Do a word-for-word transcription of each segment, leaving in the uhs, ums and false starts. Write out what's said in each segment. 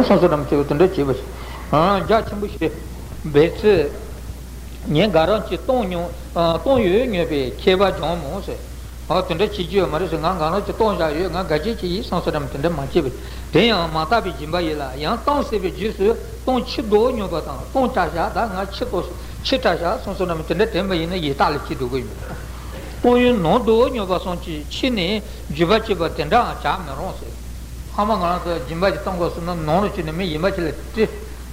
སོང་སོ་ནམ་ཅིག་དེ་འདྲ་བྱས་པ་ཞིག་ཨ། རྒྱ་ཆེན་པོ་ཞིག་འབད་ཚེ། ངས་འགའ་རང་གཅིག་སྟོང་ཉོ། ཨ། སྟོང་ཡོད་ཉོས་པས་ཁྱད་པར་འབྱུང་མོ་ཟེར། ཨ། དེ་འདྲ་བྱེད་རྒྱུ་ཡོད་མ་རེད་ཟེར། ང་འགའ་རང་གཅིག་སྟོང་བཞག་ཡོད། ང་དགའ་སྐྱིད་ཅིག་ཡིན་སོང་སོ་ནམ་དེ་འདྲ་མ་བྱས་པས། དེ་ཡང་མ་བརྟགས་པའི་སྦྱིན་པ་ཡིན་ལ། ཡང་བཏང་ཟེར་བའི་རྗེས་སུ་སྟོང་ཕྱིར་ལྡོག་ཉོས་པ་དང་། སྟོང་ཆ་བཞག་ད་ང་ཕྱིར་ལྡོག་ཕྱིར་ཆ་བཞག་སོང་སོ་ནམ་དེ་འདྲ་དྲན་པ་ཡིན་ན་ཡི་དྭགས་ལ་སྐྱེ་འགྲོ་གི་ཡིན། སྟོང་ཡོད་ནང་ལྡོག་ཉོས་པ་སོང་ཅིག་ཕྱིར་ནས་འཇུག་པ་བྱེད་པ་དེ་འདྲའང་བྱ་མི་རུང་ཟེར། ཕ་མ་ང་རང་ཚོ་སྦྱིན་པ་ཞིག་གཏོང་དགོས་སོང་ན་ནང་ལ་ཕྱིན་ནས་མི་གཞན་པ་ཞིག་ལ་སྤྲད།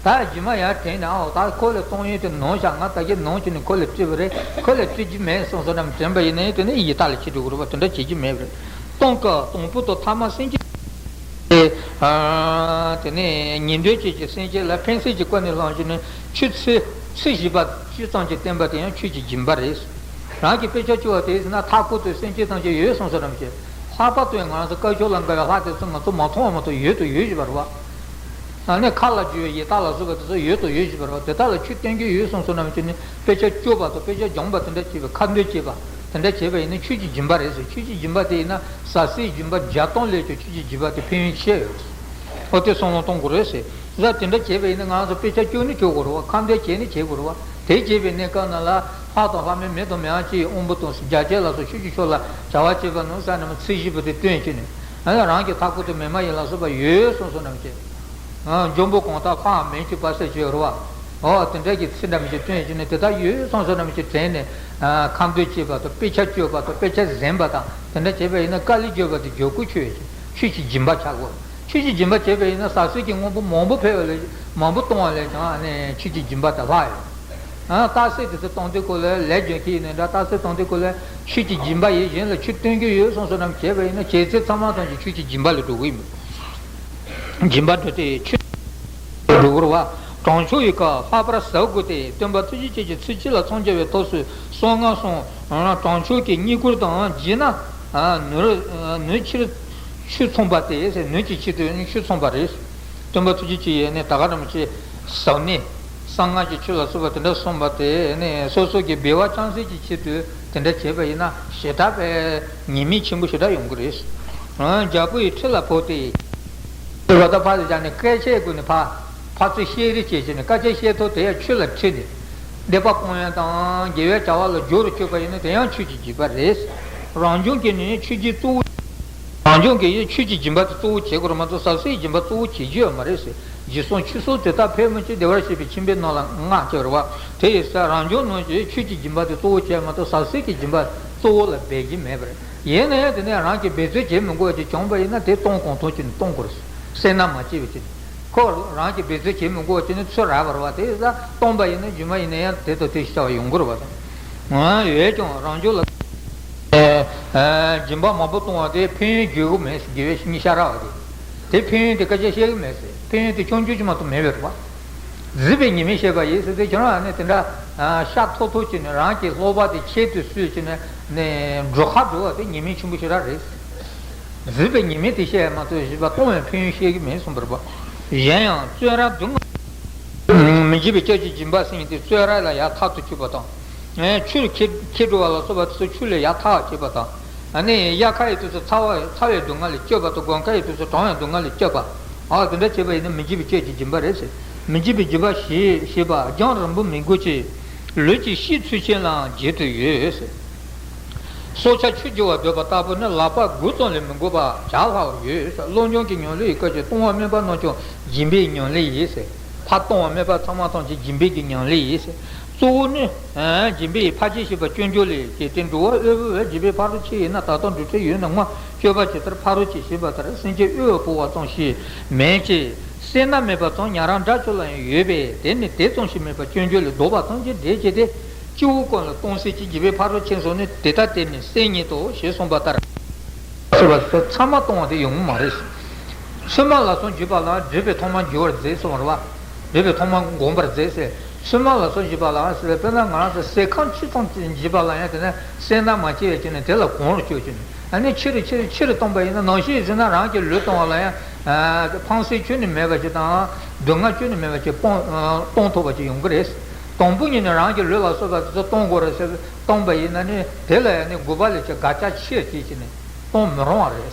ད་རྗེས་མ་ཡར་དྲན་ནས་ཨའོ་ད་ཁོ་ལ་སྟོང་ཡོད་དེ་ནང་བཞག་ང་ད་གིན་ནང་ཕྱིན་ནས་ཁོ་ལ་སྤྲད་པ་རེད། ཁོ་ལ་སྤྲད་རྒྱུ་མེད་སོང་སོ་ནམ་དྲན་པ་ཡིན་ན་དེ་ནི་ཡི་དྭགས་ལ་སྐྱེ་འགྲོ་གི་རེད་པ། དེ་འདྲ་བྱེད་རྒྱུ་མེད་པ་རེད། སྟོང་སྐབས་དང་པོ་དང་ཐ་མ་སེམས་བསྐྱེད། ཨ། དེ་ནས་ཉན་ཐོས་བཅས་ཀྱི་སེམས་བསྐྱེད་ལ་ཕན་སེམས་ཀྱི་སྒོ་ནས་བླངས་བྱས་ནས་ཆོས་ཚིག་ཚིག་བཞི་པ་བཅུ་ཙམ་གྱིས་བསྟན་པ་དེ་ཡང་ཆོས་ཀྱི་སྦྱིན་པ་རེད། རང་གི་དཔེ་ཆ་བཅུ་བ་དེ་ཟེར་ན་མཐའ་འཁོར་དུ་སེམས་ཅན་ཐམས་ཅད་ཡོད་སོང་སོ་ནམ་ཞེས། ལྷག་པར་དུ་ང་རང་ཚོ་བཀའ་ཆོས་ལ་འགལ་བའི་ལྷ་དེ་ཚོ་ང་ཚོ་མ་མཐོང་བ་མ་གཏོགས་ཡོད་དང་ཡོད་བཞིན་པ་རེད་པ། ཨ་ནི་མཁའ་ལ་རྒྱུ་བའི་ཡི་དྭགས་ལ་སོགས་པ་དེ་ཚོ་ཡོད་དང་ཡོད་བཞིན་པ་རེད་པ། དེ་དག་ལ་ཆོས་བསྟན་རྒྱུ་ཡོད་སོང་སོ་ནམ་ཞེས་ནི་དཔེ་ཆ་བཅུ་བ་དང་དཔེ་ཆ་སྦྱངས་པ་དེ་འདྲ་བྱས་པའི་ཁ་འདོན་བྱས་པ་དེ་འདྲ་བྱས་པ་ཡིན་ན་ཆོས་ཀྱི་སྦྱིན་པ་རེད་ཟེར། ཆོས་ཀྱི་སྦྱིན་པ་དེ་ཡིན་ན་ཟབ་གསལ་སྦྱིན་པ་བརྒྱ་སྟོང་ལས་ཀྱང་ཆོས་ཀྱི་སྦྱིན་པ་དེ་ཕན་ཡོན་ཆེ་ཡོད། ཨོ་དེ་བསམ་བློ་གཏོང་དགོས་རེད་ཟེར། ཟ་དེ་འདྲ་བྱས་པ་ཡིན་ན་ང་ཚོ་དཔེ་ཆ་བཅུ་ནི་བཅུ་དགོས་རེད་པ། ཁ་འདོན་བྱས་ནི་བྱེད་དགོས་རེད་པ། དེ་བྱས་པའི་གནས་སྐབས་ན་ལ་ལྷ་དང་ལྷ་མིན་མི་དང་མི་ཡང་ཅིག་དབང་པོ་དང་རྒྱ་སྐྱེགས་ལ་སོགས་ཆོས་ཀྱི་ཕྱོགས་ལ་བྱ་བ་བྱེད་པ་ནང་ས་ནས་ཚིག་བཞི་པོ་དེ་བཏོན་བྱས་ནས་ཨ་ནི་རང་གི་མཐའ་འཁོར་དུ་མི་མ་ཡིན་ལ་སོགས་པ་ཡོད་སོང་སོ་ནམ་ཞེས། ཨ། འཇོན་པོ་གང་དག་ལྷའམ་མིན་གྱི་བར་ཟེར་གྱི་ཡོད་རེད་པ། འོ་དེ་འདྲ་གི་ཚིག་འདྲ་མི་ཞིག་བཏོན་བྱས་ནས་དེ་དག་ཡོད་སོང་སོ་ནམ་ཞིག་དྲན་ནས་ཨ། ཁ་འདོན་བྱས་པ་དང་དཔེ་ཆ་བཅུ་བ་དང་དཔེ་ཆ་གཟན་པ་དང་དེ་འདྲ་བྱས་པ་ཡིན་ན་དཀའ་ལས་བརྒྱབ་པ་དེ་བརྒྱབ་དགོས་ཆོས་ཆོས་ཀྱི་སྦྱིན་པ་ཆགས་དགོས། ཆོས་ཀྱི་སྦྱིན་པ་བྱས་པ་ཡིན་ན་ཟབ་གསལ་གྱི་དངོས་པོ་མང་པོ་ཕུལ་བ་ལས་མང་པོ་གཏོང་བ་ལས་ཀྱང་ཨ་ནི་ཆོས་ཀྱི་སྦྱིན་པ་དེ་ལྷག་ཡོད། ཨ། རྟགས་གསལ་དེ་ཚོ་གཏོང་དུས་སྐོར་ལ་ལས་རྒྱུ་མཁན་ཡིན་ནའི་འདྲ། རྟགས་གསལ་གཏོང་དུས་སྐོར་ལ་ཆོས་ཀྱི་སྦྱིན་པ་ཡིན། གཞན་ལ་ཆོས་སྟོན་རྒྱུ་ཡོད་སོང་སོ་ནམ་བྱས་པ་ཡིན་ན་བྱས་ཚད་ཚང་མ་ཐམས་ཅད་ཆོས་ཀྱི་སྦྱིན་པ་ལ་འགྲོ་གི་ཡིན། སྦྱིན་པ་འགྲོ་དེ་ཆོས་འགྲོ་དགོས་པ། དྲང་ཕྱོགས་ཡི་ག་ལྷག་པར་ཟབ་དགོས་ཏེ། སྟོན་པ་ཐུགས་རྗེ་ཅན་གྱི་ཚིགས་བཅད་ལ་འཚང་རྒྱ་བའི་ཐབས་སུ་གསང་སྔགས་སམ་དྲང་ཕྱོགས་ཀྱི་རྙེད་བཀུར་དང་། བགྱིས་ན་ནུས་ནུས་ཕྱིར་ཆོས་མཚུངས་པ་སྟེ། ནུས་ཀྱི་ཕྱིར་དུ་ནི་ཆོས་མཚུངས་པ་རེད། སྟོན་པ་ཐུགས་རྗེ་ཅན་ཡིས་ནི་ད་ག་རང་བྱས་ཟབ་གནད་གསང་སྔགས་ཀྱི་ཆོས་ལ་སོགས་པ་དེ་འདྲ་གསུངས་པ་དེ་ནི་སོ་སོ་གི་འབད་བ་ཅུང་ཟད་ཀྱི་ཆེད་དུ་དེ་འདྲ་བྱས་པ་ཡིན་ན་ཞེ་དྲག་པའི་ཉེས་དམིགས་ཆེན་པོ་ཞེ་དྲག་ཡོང་གི་རེད། རྒྱལ་པོ་ཡི་ཁྲི་ལ་བབས་ཏེ། ཟེར་བ་དང་ཕར་ལ་བཞག་ནས་སྐད་ཆའི་སྒོ་ནས་ཕར་ཕར་ཚུར་བཤད་རེས་བྱས་བྱས་ནས་སྐད་ཆ་བཤད་ཐོག་དེ་ཡང་ཆོས་ལ་ཁྲིད་ནས་འདོད་པ་སྤོང་ཡ་དང་དགེ་བའི་བྱ་བ་ལ་སྦྱོར་རུ་བཅུག་པ་ཡིན་ན་དེ་ཡང་ཆོས་ཀྱི་སྦྱིན་པ་རེད། རང་བྱུང་གི་ནི་ཆོས་ཀྱི་གཙོ་བོ། རང་བྱུང་གི་ཡེ་ཆོས་ཀྱི་སྦྱིན་པ་དེ་གཙོ་བོ་བྱེད་དགོས་རེད་མ་གཏོགས་ཟབ་གསལ་སྦྱིན་པ་གཙོ་བོ་བྱེད་རྒྱུ་ཡོད་མ་རེད་ཟེར། རྗེས་སུ་ཆོས་སོགས་དེ་དག་ཕལ་མོ་ཆེ་བདེ་བར་གཤེགས་པའི་ཁྱིམ་པའི་ནང་ལ་མངའ་སྟེ་རེད་བ། དེ་ཡི་ས་རང་བྱུང་ནང་གི་ཆོས་ཀྱི་སྦྱིན་པ་དེ་གཙོ་བོ་བྱས་མ་གཏོགས་ཟབ་གསལ་གྱི་སྦྱིན་པ་གཙོ་བོ་ལ་འབད་ཀྱི་མེད་པ་རེད། ཡིན་ན་ཡང་དེ་ནས་རང་གིས་འབད་རྩོལ་བྱེད་མི་དགོས་པ་ཅིག་བྱུང་པ་ཡིན་ན་དེ་གཏོང་གང་ཐུབ་ཅིག་ནས་གཏོང་དགོས་རེད། སེར་སྣ་མ་བྱེད་པ་ཅིག་ནས་ཁོ་རང་གིས་འབད་རྩོལ་བྱེད་མི་དགོས་པ་ཅིག་ནས་ཚུར་རག་པ་རེད་བ། དེ་ཡི་ས་གཏོང་པ་ཡིན་ན་རྗེས་མ་ཡིན་ན་ཡང་དེ་དང་དེ་བྱ་བ་ཡོང་གི་རེད་བ། དང་ཡོད་ཀྱང་རང་བྱུང་ལ། སྦྱིན་པ་མང་པོ་གཏོང་བ་དེ་ཕན་ཡོན་བརྗོད་ཀྱི་མེད་ཟེར། དགེ་བའི་བཤེས་གཉེན་ཤ་ར་བ་དེ། དེ་ཕན་ཡོན་དེ་སྐད་ཆ་བཤད་ཀྱི་མེད་ཟེར། ཕན་ཡོན་དེ་ཆུང་ཆུང་ཅིག་མ་གཏོགས་མེད་པས་རེད་པ། བརྫུས་པའི་ཉེས་དམིགས་བཤད་པ་ཡིན་ཟེར་དུས་ཁྱོད་རང་ནི་དེ་འདྲ་ཤ་ཐོག་ཐོག་བྱས་ནས་རང་གི་ལྷོག་པ་དེ་ཁྱད་དུ་གསོད་བྱས་ནས་ནས་འགྲོ་ཁ་འགྲོ་བ་དེ་ཉེས་དམིགས་ཆེན་པོ་ཞེ་དྲག་རེད། བརྫུས་པའི་ཉེས་དམིགས་དེ་བཤད་མ་གཏོགས་བཞི་པ་གཏོང་བའི་ཕན་ཡོན་བཤད་ཀྱི་མེད་གསུངས་པ་རེད་པ། གཞན་ཡང་བཙོན་ར་སྡུག་བསྔལ། མི་འཇིགས་པའི་སྐྱབས་ཀྱི་སྦྱིན་པ་ཟེར་མཁན་དེ་བཙོན་ར་ལ་ཡར་ཐར་དུ་བཅུག་པ་དང་། ཆུར་འཁྱེར་འཁྱེར་འགྲོ་བ་ལ་སོགས་པ་དེ་ཚོ་ཆུ་ལས་ཡར་ཐར་བ་བྱེད་པ་དང་། ཨ་ནི་དབྱར་ཁ་ཡི་དུས་སུ་ཚ་བ་ཚ་བའི་སྡུག་བསྔལ་ལས་སྐྱོབ་པ་དང་དགུན་ཁ་ཡི་དུས་སུ་གྲང་བའི་སྡུག་བསྔལ་ལས་སྐྱོབ་པ། ཨ་དེ་འདྲ་བྱེད་པ་ཡིན་ན་མི་འཇིགས་པའི་སྐྱབས་ཀྱི་སྦྱིན་པ་རེད་ཟེར། མི་འཇིགས་པའི་སྦྱིན་པ་ཞེས་ཞེས་པ་རྒྱང་རིང་པོ་མི་དགོས་ཀྱི། ལུས་ཀྱི་ཤེད་ཚུལ་ཅན་ལའང་བགྱིད་དུ་ཡོད་ཟེར། སྲོག་ཆགས་ཆུ་རྒྱུ་བ་འདོད་པ་ལྟ་བུ་ནི་ལག་པ་དགུ་ཙམ་ལས་མི་དགོས་པ་བྱ་སླ་བ་ཡོད། བློ་སྦྱོང་གི་ཉམས་ལེན་ཡི་སྐབས་ཀྱི་གཏོང་བ་སྨོན་པ་རྣམས་ཀྱང་སྦྱིན་པའི་ཉམས་ལེན་ཡིན་ཟེར། ཕར་གཏོང་བ་སྨོན་པ་ཚང་མ་ཐམས་ཅད་སྦྱིན་པའི་གི་ཉམས་ལེན་ཡིན་ཟེར། གཙོ་བོ་ནི། སྦྱིན་པའི་ཕར་ཕྱིན་ཞེས་པ་སྐྱོན་བརྗོད་ལས་སྐྱེས་ཏེ། འགྲོ་བ་དབུལ་པོ་བས་སྦྱིན་པའི་ཕ་རོལ་ཕྱིན་ཡིན་ན། ད་ལྟ་འགྲོ་འཕྲོད་ཡོད་ན་སྔོན་སྤྱོད་པ་ཇི་ལྟར་ཕ་རོལ་ཕྱིན་ཞེས་པ་ལྟར་སེམས་ཅན་དབུལ་བ་སྤོང་བ་ཙམ་ཞིག་མིན་གྱི། སེར་སྣ་མེད་པ་ཙམ་ཉན་རང་དགྲ་ཚོ་ལ་ཡང་ཡོད་པས། དེ་ནི་དེ་ཙམ་ཞིག་མེད་པར་སྐྱོན་བརྗོད་ལས་ལྡོག་པ་ཙམ་གྱིས་འགྲིག་ཅེས་ཏེ། སྤྱི་བོ་ཀུན་ལ་གཏོང་སྲིད་ཀྱི། སྦྱིན་པའི་ཕ་རོལ་ཕྱིན་སོགས་ནི། དེ་ལྟ་སྟེ་ནི་སེམས་ཉིད་དོ་ཞེས་གསུངས་པ་ལྟར། ཟེར་བ་སོགས་ཚང་མ་གཏོང་བ་དེ་ཡོང་གི་མ་རེད། ཚོད་མ་ལ་སོགས་བགྱིས་པ་ལའང་། སྒྲིབ་པའི་ཐོག་མར་འགྱུར་བར་མཛད་གསུངས་པ་རེད་བ། སྒྲིབ་པའི་ཐོག་མར་བསྒོམ་པར་མཛད་ཟེར། ཚོད་མ་ལ་སོགས་བགྱིས་པ་ལའང་ཟེར། དཔེར་ན་ང་རང་ཚོ་ཟས་ཁམ་ཆུ་ཙམ་ཅིག་བགྱིས་པ་ལ་ཡང་དེ་ནས་སེར་སྣ་མ་སྐྱེ་བའི་ཆེད་ནས་དེ་ལ་གོམས་རུ་བཅུག་ཅིག་ནས། ཨ་ནི་ཆེ་རུ་ཆེ་རུ་ཆེ་རུ་གཏོང་པ་ཡིན་ན། ནམ་ཞིག་ཟེར་ན་རང་གི་ལུས་གཏོང་བ་ལ་ཡང་ཕངས་སེམས་ཁྱོན་ནས་མེད་པ་ཞིག་དང་། སྡུག་བསྔལ་ཁྱོན་ནས་མེད་པ་ཞིག་སྤོང་གཏོང་ཐུབ་པ་ཞིག་ཡོང་གི་རེད། དང་པོ་ཉིད་ནས་རང་གི་ལུས་ལ་སོགས་པ་དེ་ཚོ་གཏོང་དགོས་རེད་ཟེར་གཏོང་པ་ཡིན་ན་ནི། དེ་ལ་ཡང་ནི་དགོས་པ་ལས་ཀྱང་དགག་བྱ་ཆེར་བྱས་ཀྱི་ནས་གཏོང་མི་རུང་བ་རེད།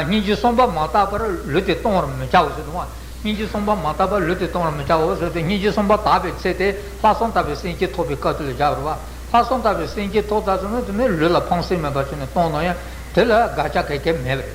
སྙིང་རྗེ་བསམ་པ་མ་བརྟགས་པར་ལུས་དེ་གཏོང་བར་མི་བྱའོ་ཟེར་འདུག་བ། སྙིང་རྗེ་གསུམ་པ་མ་དག་པར་ལུས་དེ་གཏོང་བར་མི་བྱའོ་ཟེར་ཏེ། སྙིང་རྗེ་གསུམ་པ་དག་པའི་ཚེ་དེ་ལྷག་བསམ་དག་པའི་སེམས་ཀྱིས་ཐོབ་པའི་སྐབས་དེ་ལ་བཞག་རེད་བ། ལྷག་བསམ་དག་པའི་སེམས་ཀྱིས་ཐོབ་ཚར་སོང་ན་དེ་ནི་ལུས་ལ་ཕངས་སེམས་མེད་པ་བྱས་ནས་གཏོང་ན་ཡང་དེ་ལ་དགག་བྱ་ག་གེ་མེད་པ་རེད།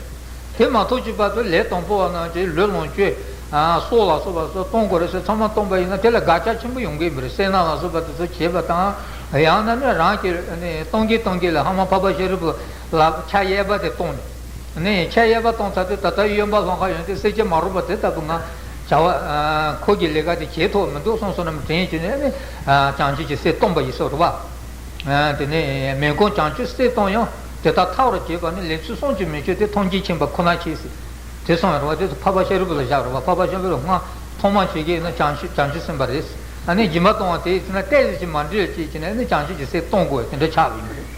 དེ་མ་ཐོབ་ཀྱི་བར་དུ་ལས་དང་པོ་བ་རྣམས་ཀྱིས་ལུས་ལོངས་སྤྱོད་ཨ་སྲོག་ལ་སོགས་པ་སོགས་གཏོང་དགོས་རེད་ཟེར་ཚང་མ་གཏོང་པ་ཡིན་ན་དེ་ལ་དགག་བྱ་ཆེན་པོ་ཡོང་གི་མི་རེད། སེར་སྣ་ལ་སོགས་པ་དེ་ཚོ་བྱེད་པ་དང་། ཡང་ན་ནི་རང་གི་ནི་གཏོང་གིན་གཏོང་གིན་ལ་ཧ་མ་འཕགས་པ་ཤཱ་རིའི་བུ་ལ་ཆ་གཡས་པ་དེ་གཏོང་ནས། ནས་ཆ་གཡས་པ་གཏོང་ཚར་དུས་ད་ལྟ་གཡོན་པ་ལྷོ་ཁ་ཡོང་དུས་སེར་སྐྱ་མ་རུངས་པ་དེ་ལྟ་བུ་ང་བྱ་བ་ཁོ་གི་ལས་ཀ་དེ་བྱེད་ཐུབ་མི་འདུག་བསམ་སོང་ན་དྲན་བྱས་ནས་ནི་བྱང་ཆུབ་ཀྱི་སེམས་གཏོང་པ་ཡིན་ཟེར་བ། དེ་ནས་མི་ཁོམ་བྱང་ཆུབ་སེམས་གཏོང་ཡང་དེ་ལྟར་ཐར་བར་བྱེད་པ་ནི་ལས་ཚུལ་བསམ་གྱིས་མི་ཆོད་དེ་ཐམས་ཅད་མཁྱེན་པ་ཁོ་ན་མཁྱེན་ཟེར། དེ་གསུངས་ཡོད་རེད་བ། དེ་ཚོ་འཕགས་པ་ཤཱ་རིའི་བུ་ལ་བཞག་རེད་བ། འཕགས་པ་ཤཱ་རིའི་བུ་ལ་སྔ་ཐོག་མ་བྱེད་ཀྱི་ཡིན་ན་བྱང་ཆུབ་བྱང་ཆུབ་སེམས་དཔའ་རེད། ཨ་ནི་སྦྱིན་པ་གཏོང་བ་དེ་ཡིན་ན་ཏོག་ཙམ་ཅིག་མ་འགྲིག་ཅིག་བྱས་ནས་ཨ་ནི་བྱང་ཆུབ་ཀྱི་སེམས་གཏོང་དགོས་དེ་འདྲ་ཆགས་པ་ཡིན་པ་རེད།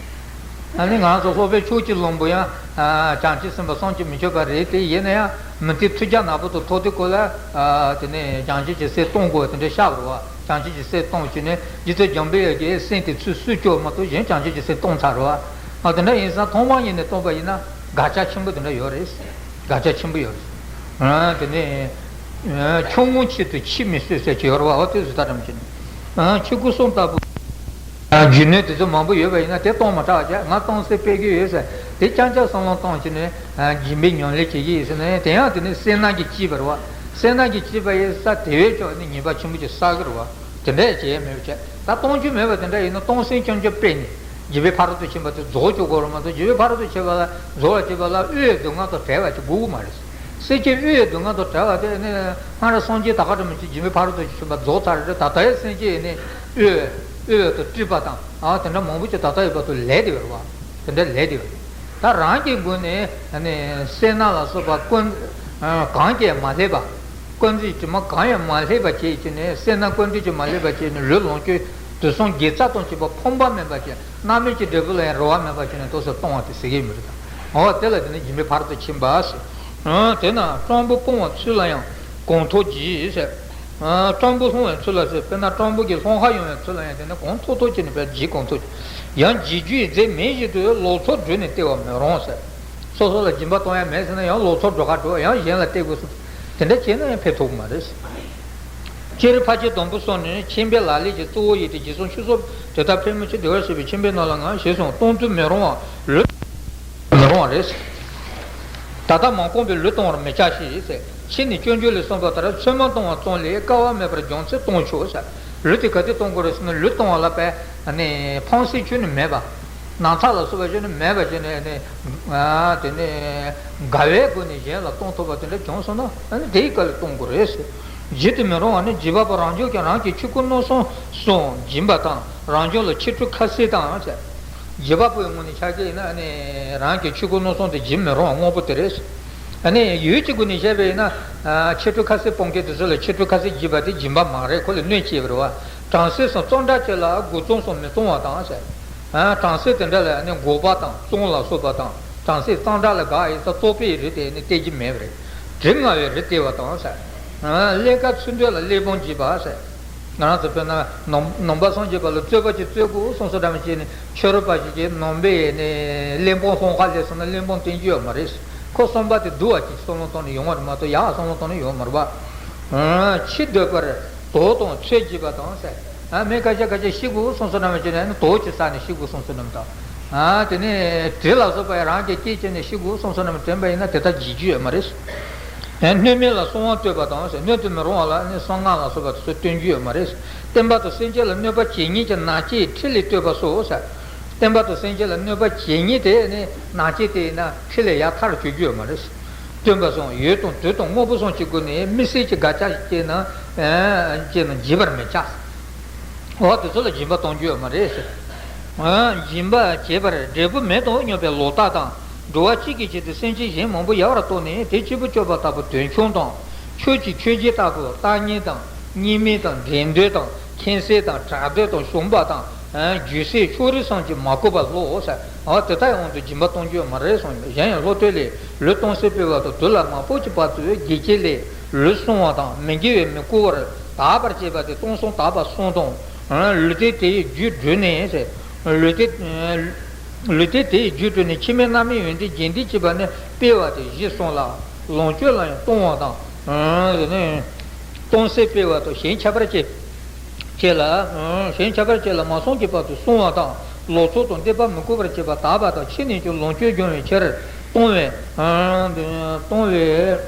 ཨ་ནི་ང་ཚོ་སློབ་དཔོན་ཕྱོགས་ཀྱི་བློན་པོ་ཡང་བྱང་ཆུབ་སེམས་དཔའ་བསམ་གྱིས་མི་ཆོད་པ་རེད། དེ་ཡིན་ན་ཡང་མུ་སྟེགས་མཐུ་རྒྱལ་ནག་པོ་དང་ཐུག་དུས་སྐབས་ལ་དེ་ནས་བྱང་ཆུབ་ཀྱི་སེམས་གཏོང་དགོས་དེ་འདྲ་ཆགས་པ་རེད་བ། བྱང་ཆུབ་ཀྱི་སེམས་གཏོང་བྱས་ནས་རྗེ་བཙུན་འཇམ་དཔལ་དབྱངས་ཀྱི་སེམས་དེ་ཚུར་བསུ་བཅུག་མ་གཏོགས་གཞན་བྱང་ཆུབ་ཀྱི་སེམས་གཏོང་ཚར་བ། ཨ་དེ་འདྲ་ཡིན་ཙང་ཐོག་མ་ཉིད་ནས་གཏོང་པ་ཡིན་ན་དགག་བྱ་ཆེན་པོ་དེ་འདྲ་ཡོད་རེད། དགག་བྱ་ཆེན་པོ་ཡོད་རེད། ཨ་དེ་ནས་ཆུང་ངུ་ཆེད་དུ་ཕྱིར་མི་བསོད་ཟེར་གྱི་ཡོད་རེད་བ། འོ་དེ་ཚོ་ད་དྲན་བྱས་ནས་ཆོས་སྐུ་གསུམ་ལྟ་བུ། རྒྱུ་ནོར་དེ་ཚོ་མང་པོ་ཡོད་པ་ཡིན་ན་དེ་གཏོང་མ་དྲག་བྱས། ང་གཏོང་སའི་དཔེ་གི་ཡོད་ཟེར་དེ་རྐྱང་རྐྱང་བསམ་བློ་གཏོང་བྱས་ནས་སྦྱིན་པའི་ཉམས་ལེན་བྱེད་ཀྱི་ཡིན་ཟེར་ནས། དེ་ཡང་དེ་ནི་སེར་སྣ་གིས་བསྐྱེད་པ་རེད་བ། སེར་སྣ་གིས་བསྐྱེད་པ་ཡིན་ཙང་དེ་བས་ཀྱང་ནི་ཉེས་པ་ཆེན་པོ་ཅིག་བསགས་ཀྱི་རེད་བ། དེ་འདྲ་བྱས་མེད་པ་བྱས། ད་གཏོང་རྒྱུ་མེད་པ་དེ་འདྲ་ཡིན་ན་གཏོང་སེམས་རྐྱང་རྐྱང་སྤེལ་ནས་སྦྱིན་པའི་ཕ་རོལ་ཏུ་ཕྱིན་པ་དེ་རྫོགས་བཅུག་དགོས་རེད་མ་གཏོགས། སྦྱིན་པའི་ཕ་རོལ་ཏུ་ཕྱིན་པ་ལ་རྫོགས་པར་བྱེད་པ་ལ་དབུལ་བའི་སྡུག་བསྔལ་དང་བྲལ་བ་ཅིག་དགོས་ཀྱི་མ་རེད། སེམས་ཅན་དབུལ་བའི་སྡུག་བསྔལ་དང་བྲལ་བ་དེ་ནི་སྔར་སངས་རྒྱས་ད་ག་འདྲ་མི་ཅིག་སྦྱིན་པའི་ཕ་རོལ་ཏུ་ཕྱིན་པ་རྫོགས་ཚར་རེད། ད་ལྟའི་སེམས་ཅན་ནི་དབུལ་དབུལ་བ་དང་སྤྲུལ་པ་དང་ཨ་དེ་འདྲ་མང་པོ་ཅིག་ད་ལྟ་ཡོད་པ་དང་ལས་དེ་བར་བ། དེ་འདྲ་ལས་དེ་བར། ད་རང་གི་སྒོ་ནས་ནི་སེར་སྣ་ལ་སོགས་པ་ཀུན་གང་གིས་མ་བསླད་པ། ཀུན་རྫས་དྲི་མ་གང་ཡང་མ་བསླད་པ་བྱས་བྱས་ནས། སེར་སྣ་ཀུན་རྫས་ཀྱིས་མ་བསླད་པ་བྱས་ནས་ལུས་ལོངས་སྤྱོད་དུས་གསུམ་དགེ་རྩ་དང་བཅས་པ་ཕོངས་པ་མེད་པ་བྱས། རྣམ་སྨིན་གྱི་འབྲས་བུ་ལ་ཡང་རེ་བ་མེད་པ་བྱས་ནས་ཏོག་ཙམ་གཏོང་བ་དེ་ཟེར་གྱི་མི་རེད་ད། འོ་དེ་ལ་དེ་ནི་སྦྱིན་པའི་ཕ་རོལ་ཏུ་ཕྱིན་པ་ཟེར། དེས་ན་སྤྲང་པོ་སྤོང་བའི་ཚུལ་ལ་ཡང་གོང་ཐོག་གྱིས་ཟེར། སྤྲང་པོ་སློང་བའི་ཚུལ་ལ་ཟེར། དཔེར་ན་སྤྲང་པོ་གིས་སློང་ཁ་ཡོང་བའི་ཚུལ་ལ་ཡང་དེ་ནི་གོང་ཐོག་ཐོག་བྱས་ནས་དཔེར་བགྱིས། གོང་ཐོག་ཡང་བགྱིད་རྒྱུའི་རྫས་མེད་བཞིན་དུ་ལོག་འཚོ་བསྒྲུབས་ནས་སྟེར་བ་མི་རུང་ཟེར། སོ་སོ་ལ་སྦྱིན་པ་གཏོང་ཡ་མེད་ཟེར་ན་ཡང་ལོག་འཚོ་འགྲོ་ཁ་འགྲོ། ཡང་གཞན་ལ་སྟེར་དགོས་སོ། དེ་འདྲ་བྱས་ན་ཡང་ཕན་ཐོགས་མ་རེད། སྤྱིར་ཕལ་ཆེར་སྡོང་པོ་གསུམ་ནི་ཁྱིམ་པའི་ལག་ལེན་གྱི་གཙོ་བོ་ཡིན་ཏེ། བགྱིས་ཙང་ཆུད་ཟོས་དེ་ལྟར་ཕན་མི་ཆེ། བདེ་བར་གཤེགས་པའི་ཁྱིམ་པའི་ནང་ལ་ངང་ཞེས་གསུངས། གཏོང་ཚུལ་མི་རུང་བ་ལུས་མི་རུང་བ་རེད། ད་ལྟ་མ་གོམས་པའི་ལུས་གཏོང་བར་མི་བྱ་ཞེས་ཟེར། ཕྱིས་ནས་སྤྱོད་འཇུག་ལས་གསུངས་པ་ལྟར་ཚོད་མ་གཏོང་བ་ཙམ་ལས་སྐལ་བ་མེད་པར་སྦྱོང་ཚེ་གཏོང་ཆོག་ཟེར། ལུས་དེ་ག་དུས་གཏོང་དགོས་རེད་ཟེར་ན་ལུས་གཏོང་བ་ལ་དཔེ་ནི་ཕངས་སེམས་ཁྱོན་ནས་མེད་པ། ན་ཚ་ལ་སོགས་པ་ཁྱོན་ནས་མེད་པ་བྱས་ནས་ནི་དེ་ནི་དགའ་བའི་སྒོ་ནས་གཞན་ལ་གཏོང་ཐུབ་པ་དེ་འདྲ་བྱུང་སོང་ན་ཨ་ནི་དེའི་སྐབས་ལ་གཏོང་དགོས་རེད་ཟེར། བགྱིད་དུ་མི་རུང་བ་ནི་བགྱིས་པ་པོ་རང་བྱུང་གི་རང་གི་ཆོས་སྐུ་མནོ་བསམ་སོགས་སྦྱིན་པ་དང་རང་བྱུང་ལ་ཁྱད་འཕགས་ཁ་གསལ་དང་ཟེར། བགྱིས་པ་པོའི་ངོས་ནས་ཆ་བཞག་ན་ནི་རང་གི་ཆོས་སྐུ་མནོ་བསམ་དེ་བགྱིད་མི་རུང་བ་དངོས་པོ་དེ་རེད། ཨ་ནི་ཡུལ་གྱི་སྒོ་ནས་བཤད་པ་ཡིན་ན། ཁྱད་འཕགས་ཁ་གསལ་སྤོང་མཁན་དེ་ཚོ་ལ་ཁྱད་འཕགས་ཁ་གསལ་བགྱིས་པ་དེ་སྦྱིན་པ་མ་རེད། ཁོ་ལ་གནོད་བྱེད་པ་རེད་བ། བྲམ་ཟེ་སོགས་བཙོན་དྲག་ཅན་ལ་དགོས་བཙོང་སོགས་མི་གཏོང་བ་དང་ཟེར། བྲམ་ཟེ་དེ་འདྲ་ལ་ནི་འགོག་པ་དང་བཙོང་ལ་སོགས་པ་དང་། བྲམ་ཟེ་གཙང་སྦྲ་ལ་དགའ་ཡིན་ཙང་བཙོག་པའི་རི་དེ་ནི་སྟེར་གྱི་མེད་པ་རེད། དྲི་ང་བའི་རི་སྟེར་བ་དང་ཟེར། ཀླན་ཀ་ཚུལ་འདོད་ལ་གླེགས་བམ་བགྱིས་པ་ཟེར། ང་རང་ཚོ་དཔེར་ན་ནང་ནང་པ་སངས་རྒྱས་པ་ལ་རྩོད་པ་ཅིག་རྩོད་དགོས་བསམ་སོང་འདྲ་མི་བྱས་ནས་ཕྱི་རོལ་པ་ཞིག་གིས་ནང་པའི་ནས་གླེགས་བམ་སློང་ཁ་སླེབས་སོང་ན་གླེགས་བམ་སྟོན་རྒྱུ་ཡོད་མ་རེད། ཁོ་བསམ་པ་དེ་སྡུག་པ་ཅིག་བསམ་བློ་བཏང་ནས་ཡོང་བ་རེད་མ་གཏོགས་ཡག་བསམ་བློ་བཏང་ནས་ཡོང་མ་རེད་པ། ཕྱི་སྡོད་པར་དོགས་དང་ཚོད་བགྱིས་པ་དང་ཟེར། མི་ཁ་ཤས་ཁ་ཤས་ཤི་དགོས་བསམ་སོང་འདྲ་མི་བྱས་ནས་དོགས་ཀྱི་ས་ནས་ཤི་དགོས་བསམ་སོང་འདྲ་མི་དང་། དེ་ནས་དྲི་ལ་སོགས་པ་རང་གིས་སྐྱེས་བྱས་ནས་ཤི་དགོས་བསམ་སོང་འདྲ་མི་དྲན་པ་ཡིན་ན་དེ་ལྟར་བགྱིད་རྒྱུ་ཡོད་མ་རེད། སྣོད་མེད་ལ་གསང་བ་བསྟོད་པ་དང་ཟེར། སྣོད་དུ་མི་རུང་བ་ལ་ནི་གསང་སྔགས་ལ་སོགས་པ་དེ་ཚོ་སྟོན་རྒྱུ་ཡོད་མ་རེད། བསྟན་པ་དང་སེམས་ཅན་ལ་གནོད་པ་བྱེད་ཉེས་ཀྱི་ནག་ཅན་ཁྲི་ལས་བཏོད་པ་སོགས་ཟེར། བསྟན་པ་དང་སེམས་ཅན་ལ་གནོད་པ་བྱེད་ཉེས་དེ་ནི་ནག་ཅན་དེ་ཡིན་ན་ཁྲི་ལས་ཡར་ཐར་བཅུག་རྒྱུ་ཡོད་མ་རེད། སྟོན་པ་གསུངས། ཡུལ་དང་དུས་དང་དངོས་པོ་གསུམ་གྱི་སྒོ་ནས་དམིགས་བསལ་གྱི་དགག་བྱ་ཞིག་སྐྱེས་ན་སྐྱེས་ན་བགྱིད་པར་མི་བྱ། འོ་དེ་ཚོ་ལ་སྦྱིན་པ་གཏོང་རྒྱུ་ཡོད་མ་རེད་ཟེར། སྦྱིན་པ་བྱེད་པར་འབྲས་བུ་མེད་དུ་སྙམ་པའི་ལོག་ལྟ་དང་། འགྲོ་བ་གཅིག་གི་ཆེད་དུ་སེམས་ཅན་གཞན་མང་པོ་ཡལ་བར་གཏོང་ནས་དེ་གཅིག་པུ་སྤྱོད་པ་ལྟ་བུ་དོན་ཆུང་དང་། ཆོས་ཀྱི་མཆོད་བརྗོད་ལྟ་བུ་ལྟ་ཉན་དང་། གཉིས་སྨན་དང་། འགྲན་བསྡུར་དང་། ཁྱད་གསོད་དང་། གྲགས་འདོད་དང་། ཞུམ་པ་དང་། རྒྱུ་སེམས་ཕྱོགས་རིས་གསུམ་གྱིས་མ་གོས་པ་ལོག་ཟེར། འོ་དེ་དག་ཡང་དུ་སྦྱིན་པ་གཏོང་རྒྱུ་ཡོད་མ་རེད་གསུངས་ཡོད། གཞན་ཡང་ལྷོ་སྟོད་ལས། ལུས་གཏོང་སའི་སྤེལ་བ་དང་དུས་ལ་མ་ཕོག་གི་བར་དུ་དགེ་སྐྱེས་ལས་ལུས་བསྲུང་བ་དང་། མི་དགེ་བས་མི་གོས་པར་དག་པར་བྱེད་པ་སྟེ་སྟོང་གསུམ་དག་པ་གསུམ་དང་། ལུས་རྟེན་དེའི་རྒྱུར་གྱུར་ནས་ཟེར། ལུས་རྟེན། ལུས་རྟེན་དེའི་རྒྱུར་གྱུར་ནས་ཕྱི་མའི་རྣམ་སྨིན་ཡོན་ཏན་རྒྱས་འདེབས་བྱེད་པ་ནི་སྤེལ་བ་སྟེ་གཞི་གསུམ་ལ། ལོངས་སྤྱོད་ལ་ཡང་གཏོང་བ་དང་ ཨ་ནི་སྟོང་གསལ་སྤེལ་བ་དང་གཞན་ཁྱབ་པར་བྱེད། བྱེད་ལ། གཞན་ཁྱབ་པར་བྱེད་ལ་མ་སོང་གི་བར་དུ་བསྲུང་བ་དང་ལོག་ཚོགས་དང་འདོད་པ་མི་འགུལ་བར་བྱེད་པ་དག་པ་དང་ཕྱི་ནས་ཀྱང་ལོངས་སྤྱོད་སྦྱོང་བའི་ཕྱིར་གཏོང་བའི། གཏོང་བའི།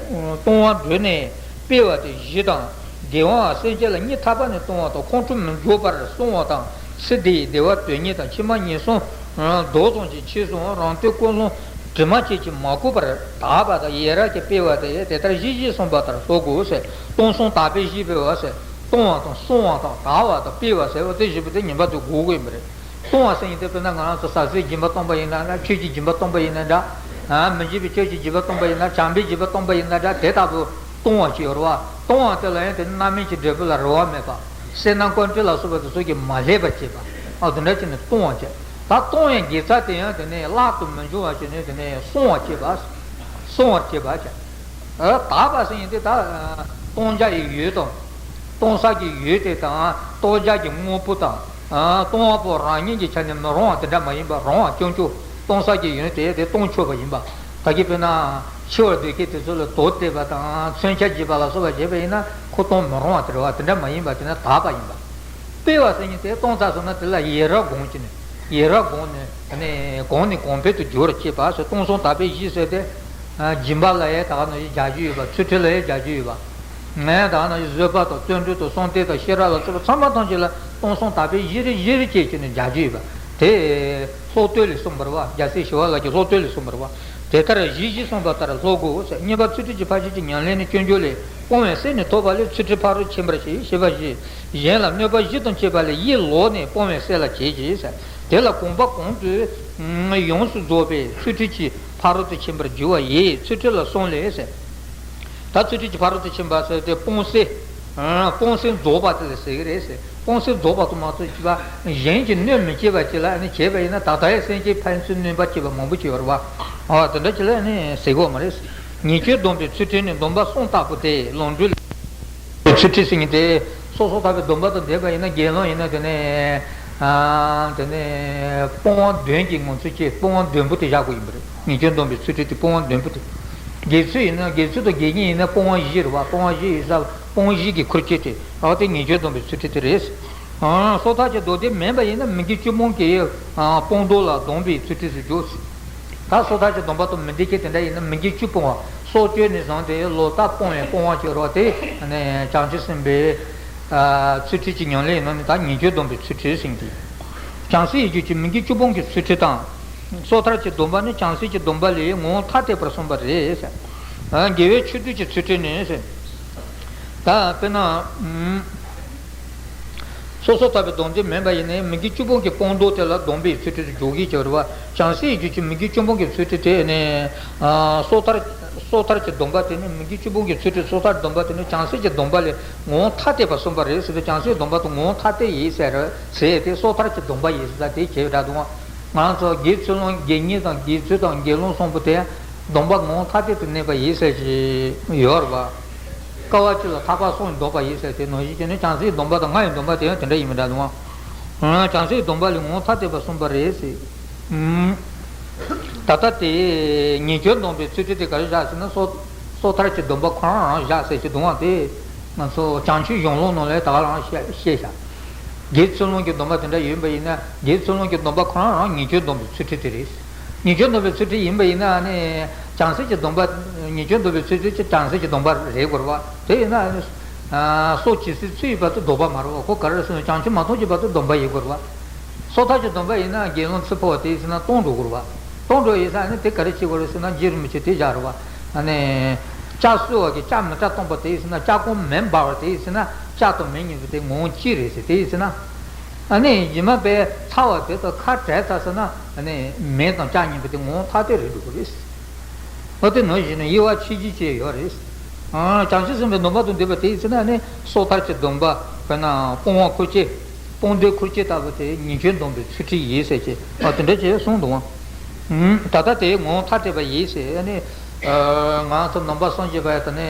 གཏོང་བ་སྒྲོལ་ནས་སྤེལ་བ་སྟེ་བཞི་དང་། དགེ་བའང་སེམས་ཅན་ལ་སྙིང་ཐག་པ་ནས་གཏོང་བ་དང་ཁོང་ཁྲོ་མི་འཇུག་པར་བསྲུང་བ་དང་། ཚེ་འདིའི་བདེ་བ་དོན་གཉེར་དང་ཕྱི་མ་ངན་སོང་མདོ་གསུམ་གྱི་ཆོས་སུའང་རང་དོན་ཀུན་སློང་དྲི་མ་བཅས་ཀྱིས་མ་གོས་པར་དག་པ་དང་ཡི་རང་གིས་སྤེལ་བ་སྟེ་དེ་ལྟར་བཞི་བཞི་གསུངས་པ་ལྟར་བསྲུང་དགོས་ཟེར། གཏོང་བསྲུང་དག་པའི་བཞི་སྤེལ་བ་ཟེར། གཏོང་བ་དང་བསྲུང་བ་དང་དག་པ་དང་སྤེལ་བ་ཟེར་བ་དེ་བཞི་པོ་དེ་ཉིན་པ་དུ་དགོས་དགོས་ཡིན་པ་རེད། གཏོང་བ་ཟེར་མཁན་དེ་དཔེར་ན་ང་རང་ཚོ་ཟ་ཟིའི་སྦྱིན་པ་གཏོང་པ་ཡིན་ན་འདྲ། ཆོས་ཀྱི་སྦྱིན་པ་གཏོང་པ་ཡིན་ན་འདྲ། མི་འཇིགས་པའི་ཆོས་ཀྱི་སྦྱིན་པ་གཏོང་པ་ཡིན་ན། བྱམས་པའི་སྦྱིན་པ་གཏོང་པ་ཡིན་ན་འདྲ། དེ་ལྟ་བུ་གཏོང་བ་ཅིག་ཡོད་རེད་བ། གཏོང་བ་དེ་ལ་ཡང་དེ་ནི་རྣམ་སྨིན་གྱི་འབྲས་བུ་ལ་རེ་བ་མེད་པ། སེར་སྣ་ཀོན་ཊི་ལ་སོགས་པ་དེ་ཚོ་གིས་མ་བསླད་པ་བྱེད་པ། ཨ་དེ་འདྲ་བྱས་ནས་གཏོང་བ་བྱེད། ད་གཏོང་བའི་དགེ་རྩ་དེ་ཡང་དེ་ནས་བརླག་ཏུ་མི་འཇུག་པ་བྱས་ནས་དེ་ནས་བསྲུང་བ་བྱེད་པ། བསྲུང་བར་བྱེད་པ་བྱེད། ཨ་དག་པ་ཟེར་མཁན་དེ་ད་གཏོང་བྱ་ཡི་ཡུལ་དང་། གཏོང་ས་ཀྱི་ཡུལ་དེ་དང་གཏོང་བྱ་གྱི་དངོས་པོ་དང་། གཏོང་བ་པོ་རང་ཉིད་ཀྱི་ཆ་ནས་མི་རུང་བ་དེ་འདྲ་མ་ཡིན་པ། རུང་བ་ཀྱང་ཀྱང་གཏོང་ས་ཀྱི་ཡུལ་དེ་དེ་གཏོང་ཆོག་པ་ཡིན་པ། ད་གིན་དཔེར་ན་འཆི་བར་འདོད་མཁན་དེ་ཚོ་ལ་དོ་གཏད་པ་དང་མཚོན་ཆ་བྱེད་པ་ལ་སོགས་པ་བྱས་པ་ཡིན་ན་ཁོ་གཏོང་མི་རུང་བ་དེ་རེད་བ། དེ་འདྲ་མ་ཡིན་པ་དེ་ནི་དག་པ་ཡིན་པ། སྤེལ་བ་ཟེར་མཁན་དེ་གཏོང་ཚར་སོང་ན་དེ་ལ་ཡི་རང་སྒོམ་བྱས་ནས། ཡི་རང་སྒོམ་ནས་ནས་གོང་ནས་གོང་འཕེལ་དུ་འགྱུར་བར་བྱེད་པ་ཟེར། གཏོང་བསྲུང་དག་པའི་བཞི་ཟེར་ཏེ། སྦྱིན་པ་ལ་ཡང་ད་ག་ནང་བཞིན་རྒྱག་རྒྱུ་ཡོད་པ། ཚུལ་ཁྲིམས་ལ་ཡང་རྒྱག་རྒྱུ་ཡོད་པ། ངས་ད་ག་ནང་བཞིན་བཟོད་པ་དང་བརྩོན་འགྲུས་དང་གསུམ་སྟོན་དང་ཤེས་རབ་ལ་སོགས་པ་ཚང་མ་ཐམས་ཅད་ལ་གཏོང་བསྲུང་དག་པའི་བཞི་རེ་བཞི་རེ་བྱས་བྱས་ནས་རྒྱག་རྒྱུ་ཡོད་པ། དེ་སློབ་བསྟོད་ལས་གསུངས་པ་རེད་བ། རྒྱལ་སྲས་ཞི་བ་ལྷ་གི་སློབ་བསྟོད་ལས་གསུངས་པ་རེད་བ། དེ་ལྟར་བཞི་བཞི་གསུངས་པ་ལྟར་སློབ་དགོས་ཟེར། གཉིས་པ་ཚུལ་ཁྲིམས་ཀྱི་ཕར་ཕྱིན་གྱི་ཉམས་ལེན་ནི་སྐྱོན་བརྗོད་ལས། སྤོང་བའི་སེམས་ནི་ཐོབ་པ་ལས་ཚུལ་ཁྲིམས་ཕ་རོལ་ཕྱིན་པར་བྱེད། ཞེས་པ་བཞི། གཞན་ལ་གནོད་པ་བཞི་དང་བཅས་པ་ལས་ཡིད་ལོག་ནས་སྤོང་བའི་སེམས་ལ་བྱེད་ཅིག་ཟེར། དེ་ལ་གོམས་པ་གོང་དུ་ཡོངས་སུ་རྫོགས་པའི་ཚུལ་ཁྲིམས་ཀྱི་ཕ་རོལ་ཏུ་ཕྱིན་པར་འགྱུར་བ་ཡི་ཚུལ་ཁྲིམས་ལ་གསུམ་ལས་ཟེར། ད་ཚུལ་ཁྲིམས་ཀྱི་ཕ་རོལ་ཏུ་ཕྱིན་པ་ཟེར་དེ་སྤོང་སེམས། སྤོང་སེམས་རྫོགས་པ་དེ་ལ་ཟེར་གྱི་རེད་ཟེར། སྤོང་སེམས་རྫོགས་པ་དུ་མ་ཚོད་ཅིག་པ་གཞན་གྱིས་གནོད་མི་བྱེད་པ་ཅིག་ལ་ཨ་ནི་བྱས་པ་ཡིན་ན་ད་ལྟ་ཡང་སེམས་ཅན་ཕན་ཚུན་གནོད་པ་བྱེད་པ་མང་པོ་བྱེད་པ་རེད་བ། ཨ་དེ་འདྲ་ཅིག་ལ་ཨ་ནི་ཟེར་གྱི་ཡོད་མ་རེད། ཉེས་སྤྱོད་སྡོམ་པའི་ཚུལ་ཁྲིམས་ནི་སྡོམ་པ་གསུམ་ལྟ་བུ་སྟེ། ལོངས་སྤྱོད་ལས། ཚུལ་ཁྲིམས་ཟེར་མཁན་དེ་སོ་སོ་ལྟ་བུའི་སྡོམ་པ་དང་ལྡན་པ་ཡིན་ན། དགེ་སློང་ཡིན་ན་དེ་ནས་ཨ་དེ་ནས་སྤོང་བ་བདུན་གྱི་ངང་ཚུལ་གྱིས་སྤོང་བ་བདུན་པོ་དེ་བཞག་དགོས་ཡིན་པ་རེད། ཉེས་སྤྱོད་སྡོམ་པའི་ཚུལ་ཁྲིམས་དེ་སྤོང་བ་བདུན་པོ་དེ། དགེ་ཚུལ་ཡིན་ན་དགེ་ཚུལ་དང་དགེ་བསྙེན་ཡིན་ན་སྤོང་བ་བཞི་རེད་བ། སྤོང་བ་བཞི་ཡིན་ས་སྤོང་བཞི་གི་ཁུར་ཁྱེར་དེ་ཨ་དེ་ཉེས་སྤྱོད་སྡོམ་པའི་ཚུལ་ཁྲིམས་དེ་རེད། ཨ་སོ་ཐར་གྱི་སྡོམ་དེ་མིན་པ་ཡིན་ན་མི་དགེ་བཅུ་སྤོང་གི་ཨ་སྤོང་ཟློག་ལ་སྡོམ་པའི་ཚུལ་ཁྲིམས་སུ་འཇོག་ད་སོ་ཐར་གྱི་སྡོམ་པ་དང་མི་ལྡན་མཁན་དེ་འདྲ་ཡིན་ན་མི་དགེ་བཅུ་སྤོང་བ། སྲོག་གཅོད་ནས་བཟུང་སྟེ་ལོག་ལྟ་སྤོང་བའི་སྤོང་བ་བཅོས་རོགས་དེ་ནས་བྱང་ཆུབ་སེམས་དཔའི་ཨ་ཚུལ་ཁྲིམས་ཀྱི་ཉམས་ལེན་ནང་ནས་ད་ཉེས་སྤྱོད་སྡོམ་པའི་ཚུལ་ཁྲིམས་ཟེར་གྱི། བྱང་སེམས་ཡིད་བསྒྱུར་གྱི་མི་དགེ་བཅུ་སྤོང་གི་ཚུལ་ཁྲིམས་དང་། སོ་ཐར་གྱི་སྡོམ་པ་ནི་བྱང་སེམས་ཀྱི་སྡོམ་པ་ལས་ངོ་བོ་ཐ་དད་པར་གསུངས་པ་རེད་ཟེར། ཨ་དགེ་བའི་ཆོས་སྡུད་ཀྱི་ཚུལ་ཁྲིམས་ནི་ཟེར། ད་དཔེར་ན། སོ་སོ་ལྟ་བུའི་སྡོམ་དེ་མིན་པ་ཡིན་ནའི་མི་དགེ་བཅུ་སྤོང་གི་སྤོང་ཟློག་དེ་ལ་སྡོམ་པའི་ཚུལ་ཁྲིམས་སུ་འཇོག་གི་བྱ་བ་རེད་བ། བྱང་སེམས་ཡིད་བསྒྱུར་གྱི་མི་དགེ་བཅུ་སྤོང་གི་ཚུལ་ཁྲིམས་དེ་ནི། ཨ་སོ་ཐར། སོ་ཐར་གྱི་སྡོམ་པ་དེ་ནི་མི་དགེ་བཅུ་སྤོང་གི་ཚུལ་ཁྲིམས། སོ་ཐར་སྡོམ་པ་དེ་ནི་བྱང་སེམས་ཀྱི་སྡོམ་པ་ལས་ངོ་བོ་ཐ་དད་པར་གསུངས་པ་རེད་ཟེར་ཏེ། བྱང་སེམས་སྡོམ་པ་དང་ངོ་བོ་ཐ་དད་ཡིན་ཟེར་ཟེར་ཏེ། སོ་ཐར་གྱི་སྡོམ་པ་ཡིན་ཟེར་ཏེ་བྱས་པ་འདྲ་འདུག་ང་ཚོ་དགེ་ཚུལ་སློང་དགེ་བསྙེན་དང་དགེ་ཚུལ་དང་དགེ་སློང་གསུམ་པོ་དེ་སྡོམ་པ་ངོ་བོ་ཐ་དད་དུ་གནས་པ་ཡིན་ཟེར་གྱི་ཡོད་རེད་བ། དཀའ་བ་སྤྱི་ལ་ཐར་པ་གསུམ་ཡིས་བཟློག་པ་ཡིན་ཟེར་དེ་ནང་བཞིན་བྱས་ནས་བྱང་སེམས་སྡོམ་པ་དང་ལྔ་ཡི་སྡོམ་པ་དེ་ཡང་དེ་འདྲ་ཡིན་པ་འདྲ་འདུག་ཨང་། བྱང་སེམས་སྡོམ་པ་ལས་ངོ་བོ་ཐ་དད་པ་གསུངས་པ་རེད་ཟེར། ད་ལྟ་དེ་ཉེས་སྤྱོད་སྡོམ་པའི་ཚུལ་ཁྲིམས་དེ་ག་རེ་བཞག་ཟེར་ན། སོ་སོ་ཐར་གྱི་སྡོམ་པ་ཁོ་རང་རང་བཞག་ཟེར་གྱི་འདུག་ཨང་། དེ་ང་ཚོ་བྱང་ཆུབ་གཞུང་ལུགས་ནང་ལ་ད་ག་རང་བཤད་བཤད་བཞག་དགེ་ཚུལ་སློང་གི་སྡོམ་པ་དེ་འདྲ་ཡོད་པ་ཡིན་ན། དགེ་ཚུལ་སློང་གི་སྡོམ་པ་ཁོ་རང་རང་ཉེས་སྤྱོད་སྡོམ་པའི་ཚུལ་ཁྲིམས་དེ་རེད། ཉེས་སྤྱོད་སྡོམ་པའི་ཚུལ་ཁྲིམས་ཡིན་པ་ཡིན་ན་ནི། བྱང་སེམས་ཀྱི་སྡོམ་པ། ཉེས་སྤྱོད་སྡོམ་པའི་ཚུལ་ཁྲིམས་ཀྱི་བྱང་སེམས་ཀྱི་སྡོམ་པ་རེད་དགོས་རེད་བ། དེ་ཡིན་ན་ནི། སྲོག་ཇི་སྲིད་ཚེ་ཡི་བར་དུ་བཟློག་པ་མ་རེད་བ། ཁོ་ག་རེ་ཟེར་ན་བྱང་ཆུབ་མ་ཐོབ་ཀྱི་བར་དུ་སྡོམ་པ་ཡིན་དགོས་རེད་བ། སོ་ཐར་གྱི་སྡོམ་པ་ཡིན་ན་དགེ་སློང་ཚེ་འཕོས་པ་དེ་ཡིན་ཟེར་ན་སྟོངས་འགྲོ་དགོས་རེད་བ། སྟོངས་འགྲོ་ཡིན་ཟེར་ན་ནི་དེ་ག་རེ་བྱེད་དགོས་རེད་ཟེར་ན། རྗེ་རིན་པོ་ཆེས་དེ་བཞག་རེད་བ། ཨ་ནི། ལྕགས་གསོལ་བ་གིས་ལྕགས་མི་ཁྲག་བཏུངས་པ་དེ་ཡིན་ཟེར་ན། ལྕགས་ཀོང་མེ་འབར་བ་དེ་ཡིན་ཟེར་ན། ལྕགས་དང་མེ་གཉིས་པོ་དེ་ངོ་བོ་གཅིག་རེད་ཟེར། དེ་ཡིན་ཟེར་ན། ཨ་ནི་ཡིན་མ་པའི་ཚ་བ་དེ་དང་ཁ་བྲལ་ཚར་ཟེར་ན། ཨ་ནི་མེ་དང་ལྕགས་གཉིས་པོ་དེ་ངོ་བོ་ཐ་དད་རེད་འགྲོ་གི་རེད། འོ་དེ་ནང་བཞིན་དབྱེ་བ་ཕྱེ་རྒྱུ་བཅས་ཡོད་རེད། ཨ་བྱང་ཆུབ་སེམས་དཔའི་སྡོམ་པ་དང་ལྡན་པ་དེ་ཡིན་ཟེར་ན་ནི་སོ་ཐར་གྱི་སྡོམ་པ། དཔེར་ན་སྤོང་བ་ཁུར་ཆེ། སྤོང་སྡོམ་ཁུར་ཆེ་ལྟ་བུ་དེ་ཉེས་སྤྱོད་སྡོམ་པའི་ཚུལ་ཁྲིམས་ཡིན་ཟེར་གྱི། ཨ་དེ་འདྲ་བྱས་གསུངས་འདུག་ཨང་། ད་ལྟ་དེ་ངོ་བོ་ཐ་དད་པ་ཡིན་ཟེར་ནི། ཨ་ང་ཚོ་ནང་པ་སངས་རྒྱས་པ་དེ་ནི།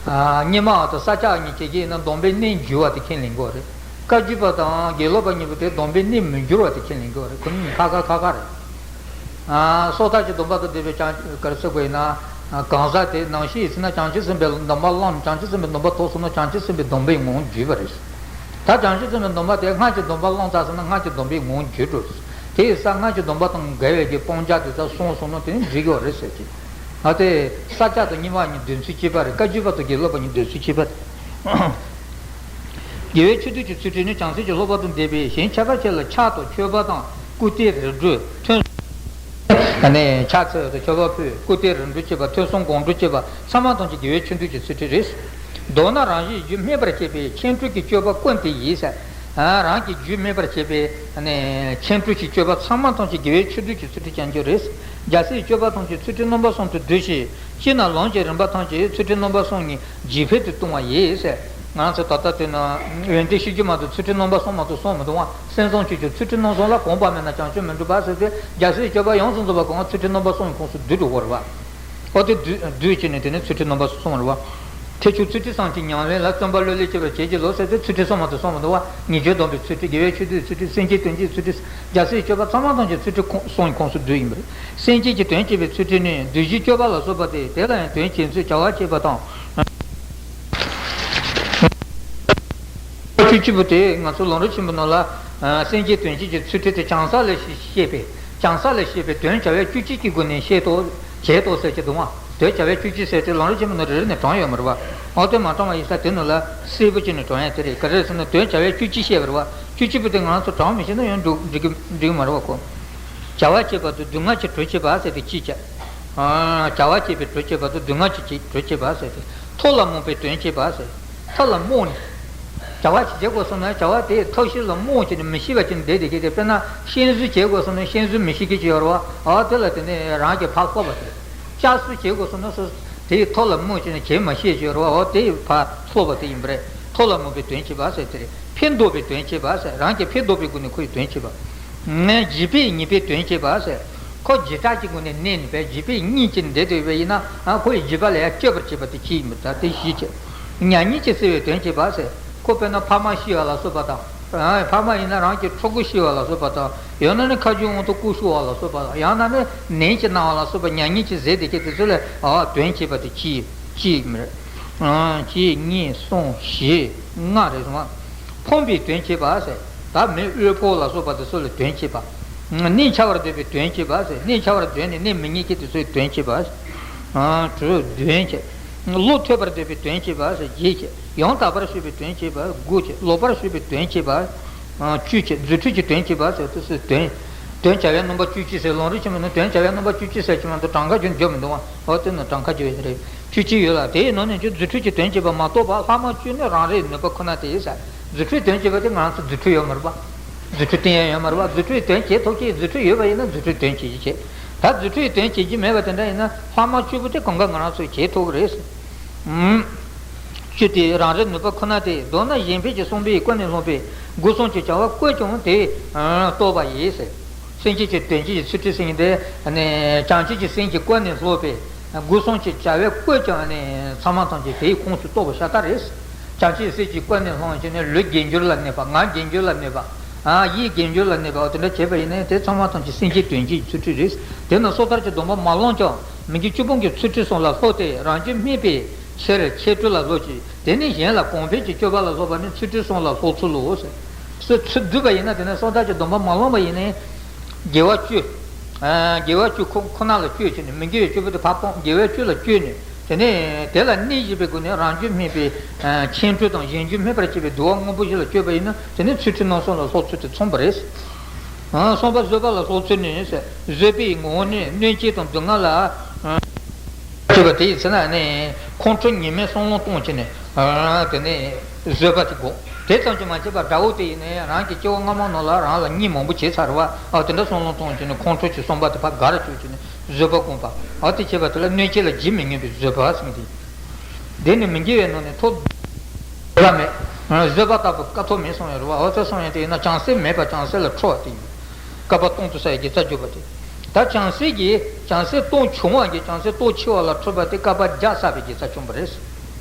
ཨ་སྙེ་མ་དང་ས་ཆ་གཉིས་བྱེད་ཀྱི་ཡིན་ན་སྡོམ་པའི་གནས་འགྱུར་བ་དེ་ཁས་ལེན་དགོས་རེད། བཀའ་བརྒྱུད་པ་དང་དགེ་ལུགས་པ་གཉིས་པོ་དེ་སྡོམ་པའི་གནས་མི་འགྱུར་བ་དེ་ཁས་ལེན་དགོས་རེད། ཁོ་གཉིས་ཁ་ཁ་ཁ་ཁ་རེད། ཨ་སོ་ཐར་གྱི་སྡོམ་པ་དང་ལྡན་པའི་བྱང་ག་རེ་ཟེར་དགོས་ཡིན་ན། གང་ཟག་དེ་ནམ་ཤི་ཡི་ཚེ་ན་བྱང་ཆུབ་སེམས་དཔའི་སྡོམ་པ་བླངས། བྱང་ཆུབ་སེམས་དཔའི་སྡོམ་པ་ཐོབ་སོང་ན་བྱང་ཆུབ་སེམས་དཔའི་སྡོམ་པའི་ངང་བརྒྱུད་པ་རེད། ད་བྱང་ཆུབ་སེམས་དཔའི་སྡོམ་པ་དེ་སྔར་གྱི་སྡོམ་པ་བླངས་ཚར་སོང་ན་སྔར་གྱི་སྡོམ་པའི་ངང་བརྒྱུད་འགྲོ། དེ་ཡི་ས་སྔར་གྱི་སྡོམ་པ་དང་འགལ་བའི་གི་སྤང་བྱ་དེ་ཚོ་སོང་སོང་ན་དེ་ནི་འགྲིག་གི་རེད་ཟེར་གྱི། ཨ་དེ་ས་སྐྱ་དང་རྙིང་མ་གཉིས་འདོད་ཚུལ་གཅིག་པ་རེད། བཀའ་བརྒྱུད་པ་དང་དགེ་ལུགས་པ་གཉིས་འདོད་ཚུལ་གཅིག་པ་རེད། དགེ་བའི་ཆོས་སྡུད་ཀྱི་ཚུལ་ཁྲིམས་ནི་བྱང་སེམས་ཀྱི་སློབ་པ་དང་ལྡན་པས་གཞན་ཁྱད་པར་ཅན་ལ་ཕྱག་དང་མཆོད་པ་དང་བཀུར་སྟི་རིམ་གྲོ་ཐུན། ཨ་ནི་ཕྱག་འཚལ་བ་དང་མཆོད་པ་ཕུལ། བཀུར་སྟི་རིམ་གྲོ་བྱེད་པ། ཐོས་བསམ་སྒོམ་སྒྲུབ་བྱེད་པ་ཚང་མ་ཐམས་ཅད་དགེ་བའི་ཆོས་སྡུད་ཀྱི་ཚུལ་ཁྲིམས་རེད། མདོར་ན་རང་གཞན་རྒྱུད་སྨིན་པར་བྱེད་པའི་ཁྱད་འཕགས་ཀྱི་སྤྱོད་པ་ཀུན་དེ་ཡིན་ཟེར། ཨ་རང་གི་རྒྱུད་སྨིན་པར་བྱེད་པའི་ཨ་ནི་ཁྱད་འཕགས་ཀྱི་སྤྱོད་པ་ཚང་མ་ཐམས་ཅད་དགེ་བའི་ཆོས་སྡུད་ཀྱི་ཚུལ་ཁྲིམས་ཀྱི་རྒྱུ་རེད། རྒྱལ་སྲས་སྤྱོད་པ་ཐམས་ཅད་ཚུལ་ཁྲིམས་རྣམ་པ་གསུམ་དུ་བསྡུས་ཤིང་། སྤྱིར་ན་ལམ་གྱི་རིམ་པ་ཐམས་ཅད་ཚུལ་ཁྲིམས་རྣམ་པ་གསུམ་གྱི་རྗེས་ཕུལ་དུ་གཏོང་བ་ཡིན་ཟེར། ང་ཚོ་ད་ལྟ་དེ་ན་ཡོན་ཏན་ཤེས་རྒྱུད་མ་གཏོགས་ཚུལ་ཁྲིམས་རྣམ་པ་གསུམ་མ་གཏོགས་གསུངས་མི་འདུག་བ། སེམས་ཙམ་ཆོས་ཀྱི་ཚུལ་ཁྲིམས་རྣམ་གསུམ་ལ་གོམས་པ་མེད་ན་བྱང་ཆུབ་མི་འགྲུབ་པ་ཟེར་ཏེ། རྒྱལ་སྲས་སྤྱོད་པ་ཡོངས་སུ་རྫོགས་པ་གང་ཚུལ་ཁྲིམས་རྣམ་པ་གསུམ་གྱི་ཁོངས་སུ་བསྡུས་འགྲོ་གི་རེད་བ། ཨོ་དེ་བསྡུས་བསྡུས་བྱས་ནས་དེ་ནི་ཚུལ་ཁྲིམས་རྣམ་པ་གསུམ་རེད་བ། ཁྱེད་ཆོས་ཚུལ་ཁྲིམས་བསམ་གྱིས་ཉམས་ལེན་ལ་བརྩོན་པ་བློ་ལས་བྱེད་པར་བྱེད་ཀྱི་ལོ་ཟེར་ཏེ་ཚུལ་ཁྲིམས་གསུམ་མ་གཏོགས་གསུངས་མི་འདུག་བ། ཉེས་སྤྱོད་སྡོམ་པའི་ཚུལ་ཁྲིམས། དགེ་བའི་ཆོས་སྡུད་ཚུལ་ཁྲིམས། སེམས་བསྐྱེད་དོན་བྱེད་ཚུལ་ཁྲིམས། རྒྱལ་སྲས་སྤྱོད་པ་ཚང་མ་ཐམས་ཅད་ཚུལ་ཁྲིམས་ཁོངས་གསུམ་གྱི་ཁོངས་སུ་བསྡུས་ཡིན་པ་རེད། སེམས་བསྐྱེད་ཀྱི་དོན་བྱེད་པའི་ཚུལ་ཁྲིམས་ནི་བདུད་བཞིའི་སྤྱོད་པ་ལ་སོགས་པ་སྟེ། དེ་ལ་ཡང་དོན་བྱེད་ཚུལ་བྱ་བ་བྱེད་པ་དང་། བཅུ་གཅིག་པོ་དེ་ང་ཚོ་ལམ་རིམ་ཆེན་པོའི་ནང་ལ། ཨ་སེམས་བསྐྱེད་དོན་བྱེད་ཀྱི་ཚུལ་ཁྲིམས་དེ་བྱང་ས་ལས་བཤད་པས། བྱང་ས་ལས་བཤད་པའི་དོན་བྱ་བའི་བཅུ་གཅིག་གི་སྒོ་ནས་བཤད་དོ། བྱེད་དོ་ཟེར་གྱི་འདུག་བ། དོན་བྱ་བའི་བཅུ་གཅིག་ཟེར་དེ་ལམ་རིམ་ཆེན་པོའི་ནང་རེ་རེ་ནས་དྲངས་ཡོད་མ་རེད་བ། འོ་དེ་མ་དྲངས་པ་ཡིན་ས་དེ་ནང་ལ་གསལ་པོ་བྱས་ནས་དྲངས་ཡ་དེ་རེད། ག་རེ་ཟེར་ན་དོན་བྱ་བའི་བཅུ་གཅིག་བཤད་པ་རེད་བ། བཅུ་གཅིག་པོ་དེ་ང་ཚོ་དྲངས་མི་ཤེས་ན་ཡང་འགྲིག་འགྲིག་གི་འགྲིག་གི་མ་རེད་བ་ཁོ། བྱ་བ་བྱེད་པ་དང་སྡུག་བསྔལ་གྱི་གྲོགས་བྱེད་པ་ཟེར་དེ་གཅིག་བྱས། ཨ་བྱ་བ་བྱེད་པའི་གྲོགས་བྱེད་པ་དང་སྡུག་བསྔལ་གྱི་གྲོགས་བྱེད་པ་ཟེར་ཏེ། མཐོ་ལ་རྨོངས་པའི་དོན་བྱེད་པ་ཟེར། མཐོ་ལ་རྨོངས་ནས། བྱ་བ་ཞིག་བྱེད་དགོས་སོང་ན་བྱ་བ་དེའི་ཐབས་ཤེས་ལ་རྨོངས་བྱས་ནས་མི་ཤེས་པ་ཅིག་བསྡད་བསྡད་ཀྱི་དེ། དཔེར་ན་ཤེས་བཟོ་བྱེད་དགོས་སོང་ན་ཤེས་བཟོ་མི་ཤེས་ཀྱི་ཅིག་ཡོད་རེད་བ། ཨ་དེ་ལ་དེ་ནས་རང་གི་ཕར་སློབ་པ་དེ། ལྕགས་བཟོ་བྱེད་དགོས་སོང་ན་སོ་དེའི་ཐབས་ལ་རྨོངས་བྱས་ནས་བྱེད་མ་ཤེས་ཀྱི་ཡོད་རེད་བ། ཨ་དེའི་ཕར་སློབ་པ་དེ་ཡིན་པ་རེད། མཐོ་ལ་རྨོངས་པའི་དོན་བྱེད་པ་ཟེར་དེ་རེད། ཕན་འདོགས་པའི་དོན་བྱེད་པ་ཟེར། རང་གི་ཕན་འདོགས་པའི་སྒོ་ནས་ཁོ་ཡི་དོན་བྱེད་པ། བྱིས་པས་ཉེས་པའི་དོན་བྱེད་པ་ཟེར། ཁོ་བྱེ་བྲག་གི་སྒོ་ནས་གནས་ནས་པའི་བྱིས་པས་ཉེས་ཀྱི་འདས་དུ་བས་ཡིན་ན་ཨ་ཁོ་ཡི་བྱིས་པ་ལ་ཡང་སྤྱོད་པར་བྱེད་པ་དེ་ཅི་ཡིན་པ་ད་དེ་ཞིག་བྱེད། མྱ་ངན་གྱིས་བསད་པའི་དོན་བྱེད་པ་ཟེར། ཁོ་དཔེར་ན་ཕ་མ་ཤི་བ་ལ་སོགས་པ་དང་། ཨ་ཕ་མ་ཡིན་ན་རང་གི་ཕྲུ་གུ་ཤི་བ་ལ་སོགས་པ་དང་། ཡང་ན་ནི་ཁ་རྗེ་དབང་དུ་སྐུ་ཤོར་བ་ལ་སོགས་པ་དང་། ཡང་ན་ནི་ནད་ཀྱིས་ན་བ་ལ་སོགས་པ་མྱ་ངན་གྱིས་བཟོད་དེ་ཁྱེད་དེ་ཚོ་ལ་ཨ་དོན་བྱེད་པ་དེ་ཅི་ཅི་ཡིན་པ་རེད། ཨ་གཅིག་གཉིས་གསུམ་བཞི་ལྔ་རེད་སོང་ཨ། ཕོངས་པའི་དོན་བྱེད་པ་ཟེར། ད་མི་དབུལ་ཕོངས་ལ་སོགས་པ་དེ་ཚོ་ལ་དོན་བྱེད་པ། གནས་འཆའ་བར་འདོད་པའི་དོན་བྱེད་པ་ཟེར། གནས་འཆའ་བར་འདོད་ནས་གནས་མི་རྙེད་མཁན་དེ་ཚོའི་དོན་བྱེད་པ། ཨ་དྲུག་བདུན་བྱེད། བློ་ཐོས་པར་འདོད་པའི་དོན་བྱེད་པ་ཟེར་བརྒྱད་བྱེད། ཡང་དག་པར་ཤེས་པའི་དོན་བྱེད་པ་དགུ་བྱེད། ལོག་པར་ཤེས་པའི་དོན་བྱེད་པ། ཨ་བཅུ་བྱེད། རྫུ་འཕྲུལ་གྱི་དོན་བྱེད་པ་ཟེར་དེ་ཚོའི་དོན། དོན་བྱ་བའི་རྣམ་པ་བཅུ་གཅིག་ཟེར། ལམ་རིམ་ཆེན་མོ་ནི་དོན་བྱ་བའི་རྣམ་པ་བཅུ་གཅིག་ཟེར་གྱི་མ་གཏོགས་གྲངས་ཀ་ཅུང་བརྗོད་མི་འདུག་བ། འོ་དེ་ནི་གྲངས་ཀ་ཅུང་རེད། བཅུ་གཅིག་ཡོད་ལ། དེའི་ནང་ནས་ཀྱང་རྫུ་འཕྲུལ་གྱི་དོན་བྱེད་པ་མ་གཏོགས་པ་ལྷག་མ་བཅུ་ནི་རང་རེའི་ནུས་པ་ཁོ་ན་སྟེ་ཟེར། རྫུ་འཕྲུལ་དོན་བྱེད་པ་དེ་ང་རང་ཚོ་རྫུ་འཕྲུལ་ཡོད་མ་རེད་པ། རྫུ་འཕྲུལ་བསྟན་ཡ་ཡོད་མ་རེད་པ། རྫུ་འཕྲུལ་དོན་བྱེད་ཐུབ་ཀྱི། རྫུ་འཕྲུལ་ཡོད་པ་ཡིན་ན་རྫུ་འཕྲུལ་དོན་བྱེད་ཀྱི་བྱེད། ད་རྫུ་འཕྲུལ་དོན་བྱེད་ཀྱི་མེད་པ་དེ་འདྲ་ཡིན་ན་ལྷག་མ་བཅུ་པོ་དེ་གང་ག་ང་རང་ཚོས་བྱེད་ཐུབ་ཀྱི་རེད་ཟེར། ཨུམ། བཅུ་དེ་རང་རེའི་ནུས་པ་ཁོ་ན་སྟེ། མདོར་ན་གཞན་ཕན་གྱི་བསམ་པས་ཀུན་ནས་བསླངས་པའི་སྒོ་གསུམ་གྱི་བྱ་བ་ཀུན་ཀྱང་དེས་རྟོགས་པ་ཡིན་ཟེར། སེམས་བསྐྱེད་ཀྱི་དོན་བྱེད་ཀྱི་ཚུལ་ཁྲིམས་ཟེར་མཁན་དེ་ནི་བྱང་ཆུབ་ཀྱི་སེམས་ཀྱིས་ཀུན་ནས་བསླངས་པའི་སྒོ་གསུམ་གྱི་བྱ་བ་ཀུན་ཀྱང་ནི་ཚང་མ་ཐམས་ཅད་དེའི་ཁོངས་སུ་གཏོགས་པ་ཤ་སྟག་རེད། བྱང་ཆུབ་སེམས་ཀྱིས་ཀུན་ནས་བསླངས་བྱས་ནས་ལུས་དགེ་འགྱུར་ལ་གནས་པ། ངག་དགེ་འགྱུར་ལ་གནས་པ། ཨ་ཡིད་དགེ་འགྱུར་ལ་གནས་པ། འོ་དེ་འདྲ་བྱས་པ་ཡིན་ན་དེ་ཚང་མ་ཐམས་ཅད་སེམས་བསྐྱེད་དོན་བྱེད་ཀྱི་ཚུལ་ཁྲིམས་རེད། དེ་ནི་སོ་ཐར་གྱི་སྡོམ་པ་མ་བླངས་ཀྱང་མི་དགེ་བཅུ་སྤོང་གི་ཚུལ་ཁྲིམས་གསུམ་ལ་སློབ་སྟེ་རང་རྒྱུད་སྨིན་པའི་ཕྱིར་ཁྱད་འཕགས་ལ་སློབ་ཅིང་། དེ་ནས་གཞན་ལ་གོང་འཕེལ་གྱི་སྤྱོད་པ་ལ་སོགས་པ་ནི་ཚུལ་ཁྲིམས་གསུམ་ལ་སློབ་ཚུལ་ལོ། ཚུལ་ཚུལ་བསྡུས་པ་ཡིན་ན། དེ་ནས་སོ་ཐར་གྱི་སྡོམ་པ་མ་བླངས་པ་ཡིན་ནའི། དགེ་བ་བཅུ། ཨ་དགེ་བ་བཅུ་ཁོ་ཁོ་ན་ལ་སྤྱོད་བྱས་ནས་མི་དགེ་བའི་བཅུ་པོ་དེ་ཕར་སྤོང་། དགེ་བའི་བཅུ་ལ་སྤྱོད་ནས། དེ་ནས་དེ་ལ་གནས་བཞེས་པའི་སྒོ་ནས་རང་རྒྱུད་སྨིན་པའི་ཨ་ཁྱད་འཕགས་དང་གཞན་རྒྱུད་སྨིན་པར་བྱེད་པའི་བསྡུ་བ་སྔོན་པོ་བཞི་ལ་སྤྱོད་པ་ཡིན་ན། དེ་ནི་ཚུལ་ཁྲིམས་རྣམ་གསུམ་ལ་སློབ་ཚུལ་དེ་མཚུངས་པ་རེད། ཨ་གསུམ་པ་བཟོད་པ་ལ་སློབ་ཚུལ་ནི། བཟོད་པའི་ངོ་བོ་ནི་གནོད་བྱེད་དང་སྡུག་བསྔལ་ལ་ཨ་སྤྱོད་པ་དེ་ཡི་ཚེ་ན་ནི་ཁོང་ཁྲོ་ཉེས་མེད་བསམ་བློ་གཏོང་བྱས་ནས། ཨ་དེ་ནས་བཟོད་པ་དེ་དགོས། དེ་ཙམ་གྱིས་མ་ཚད་པར་དགྲ་བོ་དེ་ཡིན་ནའི་རང་གི་སྐྱེ་བ་སྔ་མ་ནང་ལ་རང་ལ་གཉིས་མང་པོ་བྱས་ཚར་བ། ཨ་དེ་འདྲ་བསམ་བློ་གཏོང་བྱས་ནས་ཁོང་ཁྲོ་ཀྱི་བསམ་པ་དེ་ཕར་དགར་བཅུག་བྱས་ནས་བཟོད་པ་བསྒོམ་པ། ཨ་དེ་བྱས་པ་དེ་ལ་གནོད་བྱེད་ལ་ཇི་མི་སྙམ་པའི་བཟོད་པ་ཟེར་མཁན་དེ། དེ་ནི་མི་དགེ་བའི་ནང་ནས་ཐོབ། བཟོད་པ་མེད། བཟོད་པ་ལྟ་བུ་དཀའ་ཐུབ་མེད་གསུངས་ཡོད་རེད་བ། འོ་ཚོད་གསུངས་ཡོད་དེ་ཡིན་ན་བྱང་སེམས་མེད་པ་བྱང་སེམས་ལ་ཁྲོ་བ་དེ་ཡིན། བསྐལ་པ་སྟོང་དུ་བསགས་པའི་དགེ་རྩ་བརྗོད་པ་དེ། ད་བྱང་སེམས་ཀྱིས་བྱང་སེམས་སྟོང་བྱུང་བ་གིས་བྱང་སེམས་སྟོང་ཆེ་བ་ལ་ཁྲོས་པ་དེ་བསྐལ་པ་བརྒྱ་བསགས་པའི་དགེ་རྩ་བྱུང་བ་རེད།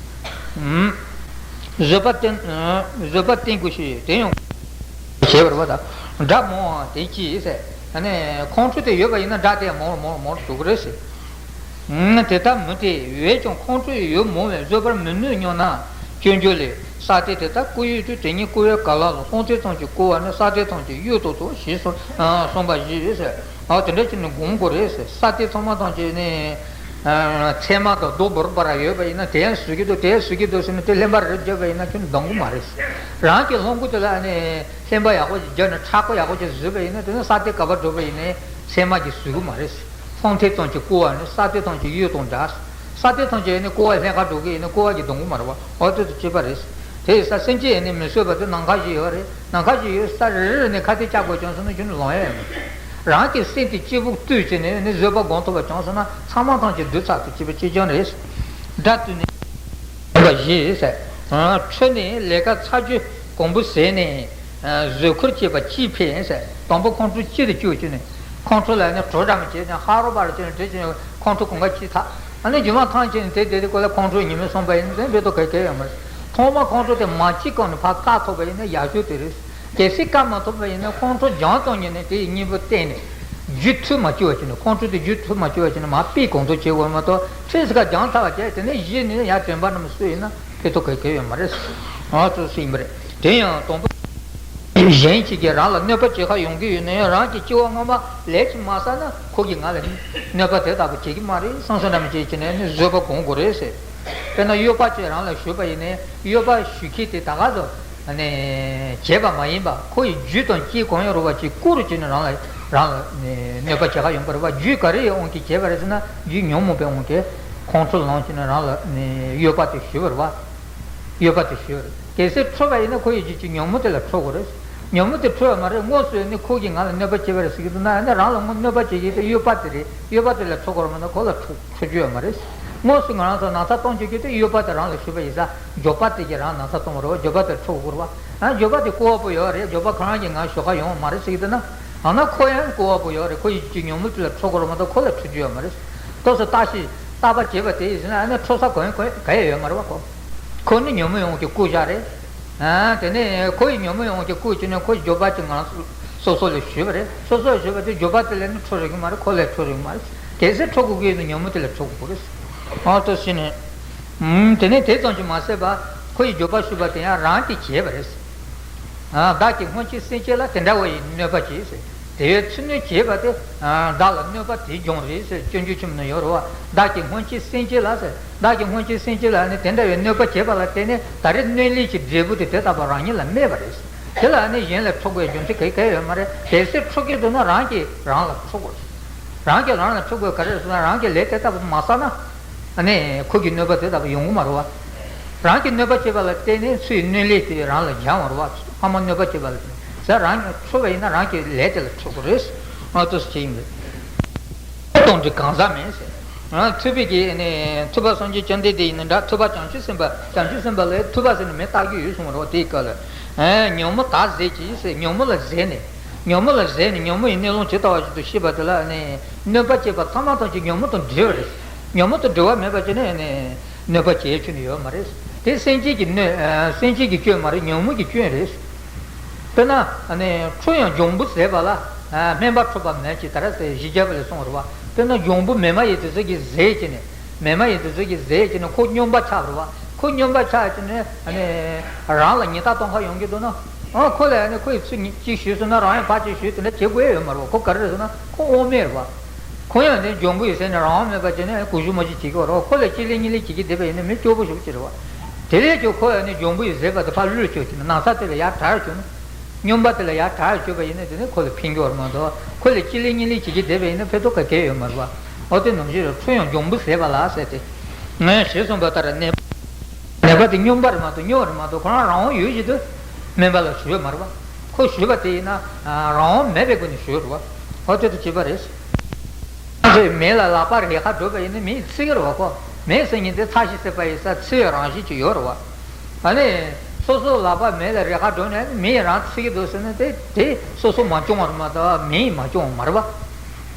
ཨུམ། བཟོད་པ་བསྟེན། བཟོད་པ་བསྟེན་དགོས་ཞེས་དེ་ཡང་བྱས་པ་རེད་བ། ད་དགྲ་མང་བ་དེ་ཅི་ཟེར། ཨ་ནི་ཁོང་ཁྲོ་དེ་ཡོད་པ་ཡིན་ན་དགྲ་དེ་མང་རུ་མང་རུ་མང་རུ་འགྲོ་གི་རེད་ཟེར། དེ་ལྟར་མུ་སྟེགས་འོད་ཀྱང་ཁོང་ཁྲོ་ཡི་འོད་མང་བས་བཟོད་པར་མི་ནུས་སྙམ་ན། སྤྱོད་འཇུག་ལས། ས་སྟེང་དེ་ལྟར་སྐུ་ཡོད་དུས་དེ་ཉིད་སྐུ་བའི་ག་ལ་ལ། སྲོག་མཐའི་ཚོམས་ཀྱིས་བསྐོར་བ་ནི། ས་སྟེང་ཐམས་ཅད་གཡོ་ཏོག་ཏོ་ཞེས་གསུངས་པ་བཞིན་ཟེར། ཨ་དེ་འདྲ་བྱས་ནས་སྒོམ་དགོས་རེད་ཟེར། ས་སྟེང་ཚང་མ་ཐམས་ཅད་ནི་ཚེར་མ་དང་རྡོ་བུར་བུར་ཡོད་པ་ཡིན་ན། དེ་ཡང་བཟོད་ཀྱི་འདུག་དེ་ཡང་བཟོད་ཀྱི་འདུག་ཟེར་ནས་དེ་ལྷན་པ་རེ་བརྒྱབ་པ་ཡིན་ན་ཁྱོད་འདང་གི་མ་རེད་ཟེར། རང་གི་ལྷམ་གོག་དེ་ལ་ནི་ལྷན་པ་ཡག་པོ་ཞིག་བརྒྱབ་ནས་མཁྲེགས་པོ་ཡག་པོ་ཞིག་བཟོས་པ་ཡིན་ན། དེ་ནི་ས་སྟེང་ག་པར་འགྲོ་བ་ཡིན་ནའི་ཚེར་མ་གིས་བཟོད་གི་མ་རེད་ཟེར། སྲོག་མཐའི་ཚོམས་ཀྱིས་བསྐོར་བ་ནི། ས་སྟེང་ཐམས་ཅད་གཡོ་ཏོག་འདྲ། ས་སྟེང་ཐམས་ཅད་ནི་བསྐོར་བ་ལྷན་ཁ་འགྲོ་གི་ཡིན་ན་བསྐོར་བ་གིས་འདང་གི་མ་རེད་པ། འོ་དེ་དང་གཅིག་པ་རེད། དེ་ཡིན་ཙང་སེམས་ཅན་ཡིན་ནི་མི་བཟོད་པ་དེ་ནམ་མཁའ་བཞིན་ཡོད་རེད། ནམ་མཁའ་བཞིན་ཡོད་ས་རེ་རེ་ནས་ཁ་གཏད་བཅག་དགོས་བྱུང་སོང་ན་ཁྱོད་ནི་ལོང་ཡ་ཡོད་མ་རེད། རང་གི་སེམས་དེ་སྐྱིད་པོ་བཏུལ་བྱས་ནས་ནི་བཟོད་པ་སྒོམ་ཐུབ་པ་བྱུང་སོང་ན་ཚང་མ་ཐམས་ཅད་རྡུལ་ཚ་དང་གཅིག་པ་གཅིག་རྐྱང་རེད། དགྲ་བཏུལ་ནས། བཞི་ཟེར། ཁྲོ་ནས་ལས་ཀ་ཚར་རྒྱུ་གང་པོ་ཟད་ནས། བཟོད་ཁུར་བྱེད་པ་ཅིས་ཕན་ཟེར། དང་པོ་ཁོང་ཁྲོ་སྐྱིད་དུ་བཅུག་བྱས་ནས། ཁོང་ཁྲོ་ལ་ནི་གྲོ་འདྲ་མི་བྱེད་ཀྱང་ཧ་རོ་པ་རོ་བྱས་ནས་དེ་བྱས་ནས་ཁོང་ཁྲོ་གང་ག་སྐྱིད་ཐག་ཨ་ནི་རྒྱུ་མ་ཐང་ཆད་ནས་དེ་དེ་དེ་ཀོ་ལ་ཁོང་ཁྲོ་ཉི་མ་སོང་པ་ཡིན་ན་དེ་འབད་དོ་ག་གེ་ཡོད་མ་རེད། ཐོག་མ་ཁོང་ཁྲོ་དེ་མ་སྐྱིད་གོང་ནས་ཕར་བཀག་ཐུབ་པ་ཡིན་ན་ཡག་ཤོས་དེ་རེད། གལ་སྲིད་བཀག་མ་ཐུབ་པ་ཡིན་ན་ཁོང་ཁྲོ་སྦྱངས་ཙམ་ཉིད་ནས་དེའི་གཉེན་པོ་བསྟེན་ནས། རྒྱུད་མཐུད་མ་བཅུག་པ་བྱས་ནས། ཁོང་ཁྲོ་དེ་རྒྱུད་མཐུད་མ་བཅུག་པ་བྱས་ནས་མར་སྤེལ་གང་ཐུབ་བྱེད་དགོས་མ་གཏོགས་ཁྲིད་ཟིག་ག་སྦྱངས་ཚར་བ་བྱས་དེ་ནས་གཞི་ནས་ཡར་དྲན་པ་རྣམས་སུ་ཡིན་ན་ཕན་ཐོགས་ག་གེ་ཡོད་མ་རེད། ཨ་ཙི་ཙི་ཡིན་པ་རེད། དེ་ཡང་དང་པོ། གཞན་ཞིག་གིས་རང་ལ་གནོད་པ་བྱེད་ཁ་ཡོང་གི་ཡོད་ན་ཡང་རང་གི་སྐྱེ་བ་སྔ་མ་ལས་ཀྱིས་མ་བསགས་ན་ཁོ་གིས་ང་ལ་གནོད་པ་དེ་ལྟ་བུ་བྱེད་ཀྱི་མ་རེད་བསམ་བསམ་འདྲ་མི་བྱེད་ཀྱི་ནས་ནི་བཟོད་པ་སྒོམ་དགོས་རེད་ཟེར། དཔེར་ན་གཡོ་པ་ཅིག་རང་ལ་ཞུགས་པ་ཡིན་ནའི་གཡོ་པ་ཞུགས་མཁན་དེ་ད་ག་ཟེ་ནས་བྱས་པ་མ་ཡིན་པ་ཁོ་ཡི་རྒྱུ་དང་རྐྱེན་གང་ཡང་རུང་བ་ཅིག་བསྐུར་བྱས་ནས་རང་ལ་རང་ལ་ནི་གནོད་པ་བྱེད་ཁ་ཡོང་པ་རེད་བ། རྒྱུ་ག་རེ་ཡི་དབང་གིས་བྱས་པ་རེད་ཟེར་ན་རྒྱུ་ཉོན་མོངས་པའི་དབང་གིས་ཁོང་ཁྲོ་ལངས་བྱས་ནས་རང་ལ་ནི་གཡོ་པ་དེ་ཞུགས་པ་རེད་བ། གཡོ་པ་དེ་ཞུགས་པ་རེད། གལ་སྲིད་ཁྲོ་བ་ཡིན་ན་ཁོ་ཡི་རྒྱུད་ཀྱི་ཉོན་མོངས་དེ་ལ་ཁྲོ་དགོས་རེད། ཉོན་མོངས་དེ་ཁྲོ་བ་མ་རེད། དངོས་སུ་ནི་ཁོ་གིས་ང་ལ་གནོད་པ་བྱས་པ་རེད་ཟེར་གྱི་འདུག་ན་ནི་རང་ལ་དངོས་གནོད་པ་བྱེད་ཀྱི་དེ་གཡོ་པ་དེ་རེད། གཡོ་པ་དེ་ལ་ཁྲོ་དགོས་རེད་མ་གཏོགས་ཁོ་ལ་ཁྲོ་ཁྲོ་རྒྱུ་ཡོད་མ་རེད། དངོས་སུ་ང་རང་ཚོ་ན་ཚ་གཏོང་བྱེད་ཀྱི་དེ་གཡོ་པ་དེ་རང་ལ་ཞུགས་པ་ཡིན་ཙང་འགྱོད་པ་དེ་གིས་རང་ན་ཚ་གཏོང་བ་རེད་བ། འགྱོད་པ་དེ་ཁྲོ་དགོས་རེད་བ། ཨ་འགྱོད་པ་དེ་བསྐོར་བ་པོ་ཡོད་རེད། འགྱོད་པ་ཁོ་རང་གིས་ང་ཞོགས་ཁ་ཡོང་བ་མ་རེད་ཟེར་གྱི་འདུག་ན། ཨ་ན་ཁོ་ཡང་བསྐོར་བ་པོ་ཡོད་རེད། ཁོ་ཡི་རྒྱུད་ཀྱི་ཉོན་མོངས་དེ་ལ་ཁྲོ་དགོས་རེད་མ་གཏོགས་ཁོ་ལ་ཁྲོ་རྒྱུ་ཡོད་མ་རེད། ཏོག་ཙམ་བརྟག་ཞིབ་བརྟག་པ་བྱས་པ་དེ་ཡིན་ཟེར་ན་ཨ་ནི་ཁྲོ་ས་གང་ཡང་གང་ཡང་ཡོད་མ་རེད་བ། ཁོ་ཁོ་ནི་ཉོན་མོངས་ཡོངས་ཀྱི་བསྐུར་བཞག་རེད། ཨ་དེ་ནས་ཁོ་ཡི་ཉོན་མོངས་ཡོངས་ཀྱི་བསྐུར་བྱས་ནས་ཁོ་འགྱོད་པ་ཅིག་ང་སོ་སོ་ལ་ཞུགས་པ་རེད། སོ་སོ་ལ་ཞུགས་པ་དེ་འགྱོད་པ་དེ་ལས་ནི་ཁྲོ་རེག་གི་མ་རེད། ཁོ་ལས་ཁྲོ་རེག་གི་མ་རེད། གལ་སྲིད་ཁྲོ་དགོས་ཀྱི་ཡོད་ན་ཉོན་མོངས་དེ་ལ་ཁྲོ་དགོས་ཀྱི་རེད། ཨ་ཏོ་ཟེར་ནས། ཨུམ། དེ་ནས་དེ་ཙམ་གྱིས་མ་ཟད་པར་ཁོ་ཡི་འགྱོད་པ་ཞུགས་པ་དེ་ཡང་རང་གིས་བྱས་པ་རེད། ཨ་བདག་གིས་སྔོན་ཆད་སེམས་ཅན་ལ་དེ་འདྲ་བ་ཡི་གནོད་པ་བྱས་ཟེར། དེ་བས་ཚུར་གནོད་བྱས་པ་དེ་བདག་ལ་གནོད་པ་དེ་འབྱུང་རེད་ཟེར། སྤྱོད་འཇུག་ཆེན་མོ་ན་ཡོད་རེད་བ། བདག་གིས་སྔོན་ཆད་སེམས་ཅན་ལ་ཟེར། བདག་གིས་སྔོན་ཆད་སེམས་ཅན་ལ་ནི་དེ་འདྲ་བའི་གནོད་པ་བྱས་པ་ལ་བརྟེན་ནས་ད་རེས་གནོད་ལན་གྱི་འབྲས་བུ་དེ་དེ་ལྟ་བུ་རང་ཉིད་ལ་སྨྲས་པ་རེད། དེ་ལ་ནི་གཞན་ལ་འཕྲོག་དགོས་རྒྱུ་མཚན་ག་གེ་ཡོད་མ་རེད། གལ་སྲིད་འཕྲོག་གི་འདུག་ན་རང་གིས་རང་ལ་འཕྲོག་དགོས། རང་གིས་རང་ལ་འཕྲོག་དགོས་ག་རེ་རེད་ཟེར་ན་རང་གིས་ལས་དེ་ལྟ་བུ་མ་བསགས་ན། ཨ་ནི་ཁོ་གི་གནོད་པ་དེ་ལྟ་བུ་ཡོང་གི་མ་རེད་བ། རང་གིས་གནོད་པ་བྱས་པ་ལ་བརྟེན་ནས་ཚུར་གནོད་ལན་དེ་རང་ལ་འབྱུང་བ་རེད་བ། སྔ་མ་གནོད་པ་བྱས་པ་ལ་བརྟེན་ཟེར་རང་གིས་འཕྲོག་པ་ཡིན་ན་རང་གི་ལས་དེ་ལ་འཕྲོག་གི་རེད། ང་ཚོ་ཟེར་ཡིན་པས། གཏོང་དུས་གང་ཟག་མེད་ཟེར། ཐུབ་པའི་གི་ནི་ཐུབ་པ་སངས་རྒྱས་བཅོམ་ལྡན་འདས་ཡིན་ན་འདྲ། ཐུབ་པ་བྱང་ཆུབ་སེམས་དཔའ། བྱང་ཆུབ་སེམས་དཔའ་ལ་ཐུབ་པ་ཟེར་ནས་མི་བཏགས་རྒྱུ་ཡོད་གསུངས་པ་རེད་བ། དེའི་སྐབས་ལ། ཨེ་ཉོན་མོངས་དག་ཟད་ཀྱི་ཟེར། ཉོན་མོངས་ལ་ཟད་ནས། ཉོན་མོངས་ལ་ཟད་ནས་ཉོན་མོངས་ཡི་གནོད་སློང་ཇི་ལྟ་བ་བཞིན་དུ་ཤེས་པ་དེ་ལ་ནི་གནོད་པ་བྱེད་པ་ཚང་མ་ཐམས་ཅད་ཉོན་མོངས་དང་འབྲེལ་བ་རེད། ཉོན་མོངས་དང་འབྲེལ་བ་མེད་པ་བྱས་ནས་ནི་གནོད་པ་བྱེད་ཆོག་ནི་ཡོད་མ་རེད། དེ་སེམས་ཅན་གྱི་གནོད། ཨ་སེམས་ཅན་གྱི་སྐྱོན་མ་རེད། ཉོན་མོངས་ཀྱི་སྐྱོན་རེད། དཔེར་ན་ནི་ཁྲོ་ཡང་འཇོམས་པོ་ཟད་པ་ལ། ཨ་སྨན་པ་འཁྲུགས་པ་མེད་ཅེས་ད་ར་ཟེར་བཞི་བརྒྱ་པ་ལས་གསུངས་པ་རེད་བ། དཔེར་ན་འཇོམས་པོ་མེ་མ་ཡི་དེ་ཚོ་གིས་ཟད་ཀྱི་ནི། མེ་མ་ཡི་དེ་ཚོ་གིས་ཟད་ཀྱི་ནི་ཁོ་སྨྱོན་པ་ཆགས་པ་རེད་བ། ཁོ་སྨྱོན་པ་ཆགས་ཀྱི་ནི་ཨ་ནི་རང་ལ་ཉེས་རྡུང་གཏོང་ཁ་ཡོང་གི་འདུག་ན། ཨ་ཁོ་ལ་ཨ་ནི་ཁོ་ཡི་ཚུར་གཅིག་ཞུས་སོང་ན་རང་ཡང་ཕར་གཅིག་ཞུས་དེ་འདྲ་བྱེད་དགོས་ཡོད་མ་རེད་བ། ཁོ་ག་རེ་རེད་ཟེར་ན་ཁོ་དབང་མེད་རེད་བ། ཁོ་ཡང་ནི་འཇོམས་པོ་ཡི་ཟེར་ནས་རང་དབང་མེད་པ་བྱས་ནས་གུ་ཞུ་མ་ཞུ་བྱེད་ཀྱི་བ་རེད་བ། ཁོ་ལ་གཅིག་ལས་གཉིས་ལས་བྱེད་ཀྱི་བསྡད་པ་ཡིན་ན་མི་སྐྱོ་པོ་ཞིག་ཅིག་རེད་བ། དེ་ལས་ཀྱང་ཁོ་ཡང་ནི་འཇོམས་པོ་ཡི་ཟད་པ་དེ་ཕར་བློས་བཅོལ་གྱི་ན་ན་ཚ་དེ་ལ་ཡར་དྲག་བཅུག་ན། སྨྱོན་པ་དེ་ལ་ཡར་དྲག་བཅུག་པ་ཡིན་ན་དེ་ནི་ཁོ་ལ་ཕན་གྱི་བ་རེད་མ་གཏོགས་ཁོ་ལ་གཅིག་ལས་གཉིས་ལས་བྱེད་ཀྱི་བསྡད་པ་ཡིན་ན་ཕན་ཐོགས་ག་གེ་ཡོད་མ་རེད་བ། འོ་དེ་ནང་བཞིན་རེད། ཁྲོ་ཡང་འཇོམས་པོ་ཟད་པ་ལ་ཟེར་ཏེ། ངས་ཞེས་གསུངས་པ་ལྟར་ནད་ནད་པ་དེ་སྨྱོན་པ་རེད་མ་གཏོགས་སྨྱོ་བ་རེད་མ་གཏོགས་ཁོ་རང་རང་དབང་ཡོད་བཞིན་དུ་སྨན་པ་ལ་ཞུས་པ་མ་རེད་བ། ཁོ་ཞུས་པ་དེ་ཡིན་ན་རང་དབང་མེད་པའི་སྒོ་ནས་ཞུས་རེད་བ། འོ་དེ་དང་གཅིག་པ་རེད། ང་ཚོས་མེ་ལ་ལག་པ་རེག་ག་འགྲོ་བ་ཡིན་ན་མེ་ཡིས་འཚིག་གི་རེད་བ། ཁོ་མེ་ཟེར་མཁན་དེ་ཚ་ཞིང་བསྲེག་པ་ཡིན་ཙང་འཚིག་པའི་རང་བཞིན་ཅིག་ཡོད་རེད་བ། ཨ་ནི་སོ་སོ་ལག་པ་མེ་ལ་རེག་ག་འགྲོ་ནས་མེ་ཡིས་རང་འཚིག་གི་འདུག་ཟེར་ན་དེ་དེ་སོ་སོ་མ་བྱུང་བ་རེད་མ་གཏོགས་མེ་ཡིས་མ་བྱུང་བ་མ་རེད་བ།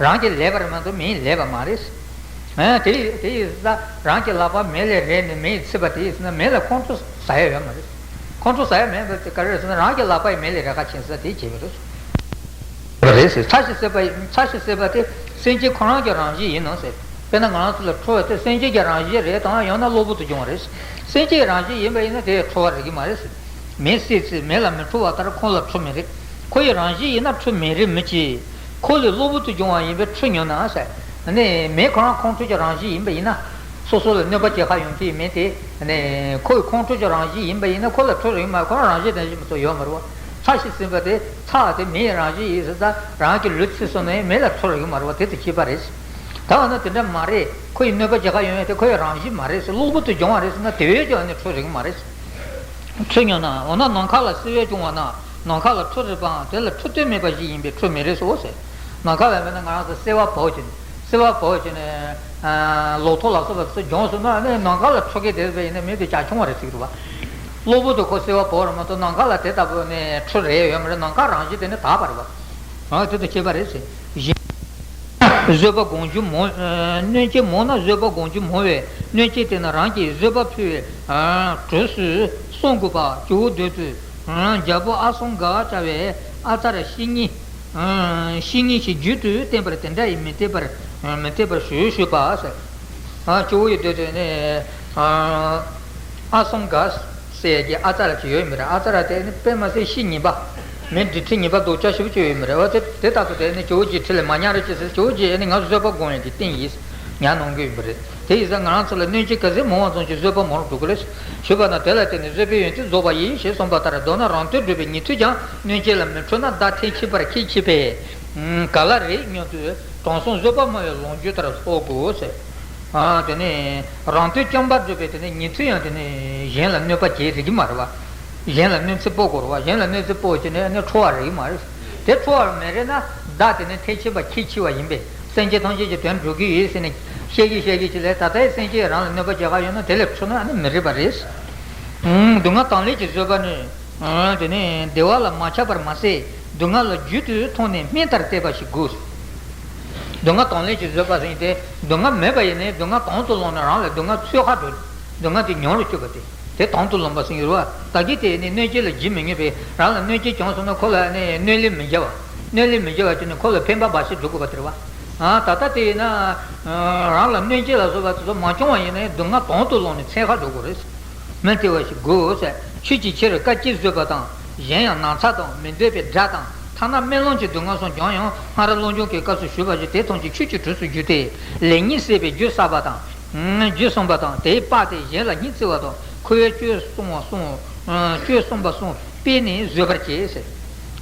རང་གིས་ལས་པ་རེད་མ་གཏོགས་མེ་ཡིས་ལས་པ་མ་རེད། ཨ་དེ་ཡིས་དེ་ཡིན་ཙང་རང་གི་ལག་པ་མེ་ལ་རེག་ནས་མེ་ཡིས་འཚིག་པ་དེ་ཡིན་ཟེར་ན་མེ་ལ་ཁོང་ཁྲོ་ཟ་ཡ་ཡོད་མ་རེད། ཁོང་ཁྲོ་ཟ་ཡ་མེད་པ་དེ་ག་རེ་རེད་ཟེར་ན་རང་གི་ལག་པ་ཡིས་མེ་ལ་རེག་ག་ཕྱིན་ཟེར་དེ་བྱས་པ་རེད། རེད་ཟེར། ཚ་ཞིང་བསྲེག་པ་ཚ་ཞིང་བསྲེག་པ་དེ་སེམས་ཅན་ཁོ་རང་གི་རང་བཞིན་ཡིན་ནོ་ཟེར། དཔེར་ན་ང་རང་ཚོ་ལ་འཁྲུལ་བ་དེ་སེམས་ཅན་གྱི་རང་བཞིན་རེད་དང་ཡང་ན་གློ་བུར་དུ་བྱུང་བ་རེད། སེམས་ཅན་གྱི་རང་བཞིན་ཡིན་པ་ཡིན་ན་དེ་འཁྲུལ་བ་རེད་ཀྱི་མ་རེད། མེ་བསྲེགས་ཚེ་མེ་ལ་མི་འཁྲུལ་བ་ལྟར་ཁོང་ལ་འཁྲུལ་མི་རེད། ཁོ་ཡི་རང་བཞིན་ཡིན་ན་འཁྲུལ་མི་རེད་མི་གཅིག་ཁོ་ལས་གློ་བུར་དུ་བྱུང་བ་ཡིན་པས་འཁྲུལ་ཉོན་ན་ཟེར། ནས་མེ་ཁོ་རང་ཁོང་ཁྲོ་གྱི་རང་བཞིན་ཡིན་པ་ཡིན་ན། སོ་སོ་ལ་གནོད་པ་བྱེད་ཁ་ཡོང་གི་མེད་དེ། ནས་ཁོ་ཡི་ཁོང་ཁྲོ་གྱི་རང་བཞིན་ཡིན་པ་ཡིན་ན་ཁོ་ལ་འཁྲུལ་རེད་མ་རེད། ཁོ་རང་རང་བཞིན་དང་བཞིན་མི་ཚོ་ཡོད་མ་རེད་བ། ཚ་ཞིག་ཟིན་པ་དེ་ཚ་བ་དེ་མེ་ཡི་རང་བཞིན་ཡིན་ཟེར་ཙང་རང་གི་ལུས་ཚིག་སོང་ནས་མེ་ལ་འཁྲུལ་རེད་མ་རེད་བ། དེ་ཚོ་ཤེས་པ་རེད། ད་འོ་ན་དེ་འདྲ་མ་རེད། ཁོ་ཡི་གནོད་པ་བྱེད་ཁ་ཡོང་ཡ་དེ་ཁོ་ཡི་རང་བཞིན་མ་རེད་ཟེར། གློ་བུར་དུ་བྱུང་བ་རེད་ཟེར་ན་དེ་བས་ཀྱང་ནི་འཁྲུལ་རེད་མ་རེད། འཁྲུལ་ཉོན་ན་འོ་ན་ནམ་མཁའ་ལ་བསིལ་བས་བྱུང་བ་ན་ནམ་མཁའ་ལ་འཁྲུལ་རེད་པའང་དེ་ལ་འཁྲུལ་རྟོག་མེད་པ་ཞིག་ཡིན་པས་འཁྲུལ་མི་རེད་ཟེར་འོ་ཟེར། ནམ་མཁའ་ལ་མེད་ན་ང་རང་ཚོ་བསིལ་བ་བབས་ཀྱི་ནི་བསིལ་བ་བབས་ཀྱི་ནི་ལོ་ཐོག་ལ་སོགས་པ་ཚོ་བྱུང་སོང་ན་ནི་ནམ་མཁའ་ལ་འཁྲུལ་གྱི་བསྡད་པ་ཡིན་ན་མི་དེ་ཇག་ཆུང་བ་རེད་ཟེར་གི་རེད་བ། གློ་བུར་དུ་ཁོ་བསིལ་བ་བབས་རེད་མ་གཏོགས་ནམ་མཁའ་ལ་དེ་ལྟ་བུ་ནི་འཁྲུལ་རེད་ཡོད་མ་རེད། ནམ་མཁའ་རང་བཞིན་དེ་ནི་དག་པ་རེད་བ། ཨ་དེ་ལྟར་ཤེས་པ་རེད་ཟེར། བཟོད་པ་སྒོམ་རྒྱུ་མང་། གནོད་བྱེད་མང་ན་བཟོད་པ་སྒོམ་རྒྱུ་མང་བས་གནོད་བྱེད་དེ་ན་རང་གིས་བཟོད་པ་ཕུལ་བའི་གྲོས་སུ་གསུང་དགོས་པ། ཇོ་བོ་འདོད་དུ་རྒྱལ་པོ་ཨ་སང་ག་བྱ་བའི་ཨ་ཙ་ར་བཤེས་གཉེན་བཤེས་གཉེན་ཞིག་རྒྱུད་དུ་བསྟན་པར་དེ་འདྲ་ཡི་མི་འཐད་པར་མི་འཐད་པར་ཞུ་ཞུས་པ། ཇོ་བོ་ཡི་འདོད་དུ་ནི། ཨ་སང་ག་ཟེར་གྱི་ཨ་ཙ་ར་ཅིག་ཡོད་མི་རེད། ཨ་ཙ་ར་དེ་ནི་དཔེ་མ་སྲིད་བཤེས་གཉེན་པ། མི་འདྲི་ཁྲི་གཉིས་པ་རྡོག་རྩ་ཞིབ་ཅིག་ཡོད་མི་རེད་བ། དེ་དེ་ལྟ་བུ་དེ་ནི་ཇོ་བོ་རྗེ་ཁྲི་ལ་མ་ཉར་རེ་ཅི་ཟེར། ཇོ་བོ་རྗེ་ནི་ང་བཟོད་པ་སྒོམ་ཡས་ཀྱི་རྟེན་ཡིན། ཉར་གནང་གི་ཡོད་མི་རེད། དེ་ཡིན་ཙང་ང་རང་ཚོ་ལ་གནོད་བྱེད་ག་ཚད་མང་བ་ཙམ་ཞིག་བཟོད་པ་མང་རུ་འགྲོ་གི་རེད། ཞུས་པ་ན་དེ་ལ་བརྟེན་ནས་བཟོད་པའི་ཡོན་ཏན་རྫོགས་པ་ཡིན་ཞེས་གསུངས་པ་ལྟར། མདོར་ན་རང་དོན་སྒྲུབ་པའི་ཉན་ཐོས་ཀྱང་གནོད་བྱེད་ལ་མི་འཁྲུལ་ན་བདག་ཐེག་ཆད་པར་ཁས་འཆེས་པས། ག་ལ་རེད་སྙམ་དུས་དྲང་སྲོང་བཟོད་པ་སྨྲ་བའི་ལོངས་སྤྱོད་ལྟར་ལྷོད་དགོས་ཟེར། ཨ་དེ་ནས་རང་དོན་བཅོམ་པར་འདོད་པའི་དེ་ནས་ཉན་ཐོས་ཡང་དེ་ནས་གཞན་ལ་གནོད་པ་བྱེད་རིགས་མ་རེད་བ། གཞན་ལ་གནོད་འཚེ་སྤོ་དགོས་རེད་བ། གཞན་ལ་གནོད་འཚེ་སྤོ་བྱས་ནས་ནི་ཁྲོ་བ་རིགས་མ་རེད། དེ་ཁྲོ་བ་མེད་རེད་ན་བདག་དེ་ནས་ཐེག་ཆད་པ་ཁས་འཆེ་བ་ཡིན་པས་སེམས་ཅན་ཐམས་ཅད་ཀྱི་དོན་སྒྲུབ་ཀྱི་ཡོད་ཟེར་ནས་བཤད་ཀྱི་བཤད་ཀྱི་ཅི་ལས། ད་ལྟའི་སེམས་ཅན་རང་ལ་གནོད་པ་བྱེད་ག་ཡོད་ན་དེ་ལས་ཁྲོ་ན་ནི་མི་རིགས་པ་རེད། སྡུག་བསྔལ་དང་ལེན་གྱི་བཟོད་པ་ནི། དེ་ནས་བདེ་བ་ལ་མ་ཆགས་པར་མ་ཟད་སྡུག་བསྔལ་ལ་རྒྱུད་དུ་མཐོང་ནས་སྨིན་མཐར་གཏད་པ་ཞིག་དགོས། སྡུག་བསྔལ་དང་ལེན་གྱི་བཟོད་པ་ཟེར་ཏེ་སྡུག་བསྔལ་མེད་པ་ཡིན་ནའི་སྡུག་བསྔལ་དང་དུ་བླངས་ནས་རང་ལ་སྡུག་བསྔལ་ཚོད་དཔག་འགྲོ། སྡུག་བསྔལ་དེ་ཉུང་རུ་སྤྱོད་པ་དེ་དེ་དང་དུ་བླངས་པ་ཟེར་གྱི་རེད་བ། ད་གིན་དེ་ནི་གནོད་བྱེད་ལ་ཇི་མི་སྙམ་པའི་རང་ལ་གནོད་བྱེད་བྱུང་སོང་ན་ཁོ་ལ་ནི་གནོད་ལན་མི་འཇལ་བ། གནོད་ལན་མི་འཇལ་བ་བྱས་ནས་ཁོ་ལ་ཕན་པ་འབའ་ཞིག་སྒྲུབ་དགོས་པ་དེ་རེད་བ། ད་ལྟ་དེ་ཡིན་ན་རང་ལ་གནོད་བྱེད་ལ་སོགས་པ་དེ་ཚོ་མ་བྱུང་བ་ཡིན་ནའི་སྡུག་བསྔལ་དང་དུ་བླངས་ནས་འཚོ་ག་འགྲོ་དགོས་རེད། མི་འཐད་པ་ཞིག་དགོས་ཟེར། ཆོས་ཀྱི་ཕྱིར་དཀའ་སྤྱད་བཟོད་པ་དང་། གཞན་ཡང་ན་ཚ་དང་མི་འདོད་པའི་དགྲ་དང་ཐ་ན་རྨི་ལམ་གྱི་སྡུག་བསྔལ་སོགས་ཀྱང་ཡང་སྔར་བློ་སྦྱོང་གི་སྐབས་སུ་ཞུས་པ་བཞིན་དེ་ཐམས་ཅད་ཆོས་ཀྱི་གྲོགས་སུ་གྱུར་ཏེ་ལེགས་ཉེས་སྲིད་པའི་རྒྱུ་བསགས་པ་དང་། རྒྱུ་བསགས་པ་དང་དེའི་དཔག་སྟེ་གཞན་ལ་སྙིང་བརྩེ་བ་དང་འཁོར་བའི་སྤྱོད་གསུམ་པ་གསུམ། སྤྱོད་གསུམ་པ་གསུམ་སྤེལ་ནས་བཟོད་པར་བྱེད་ཟེར།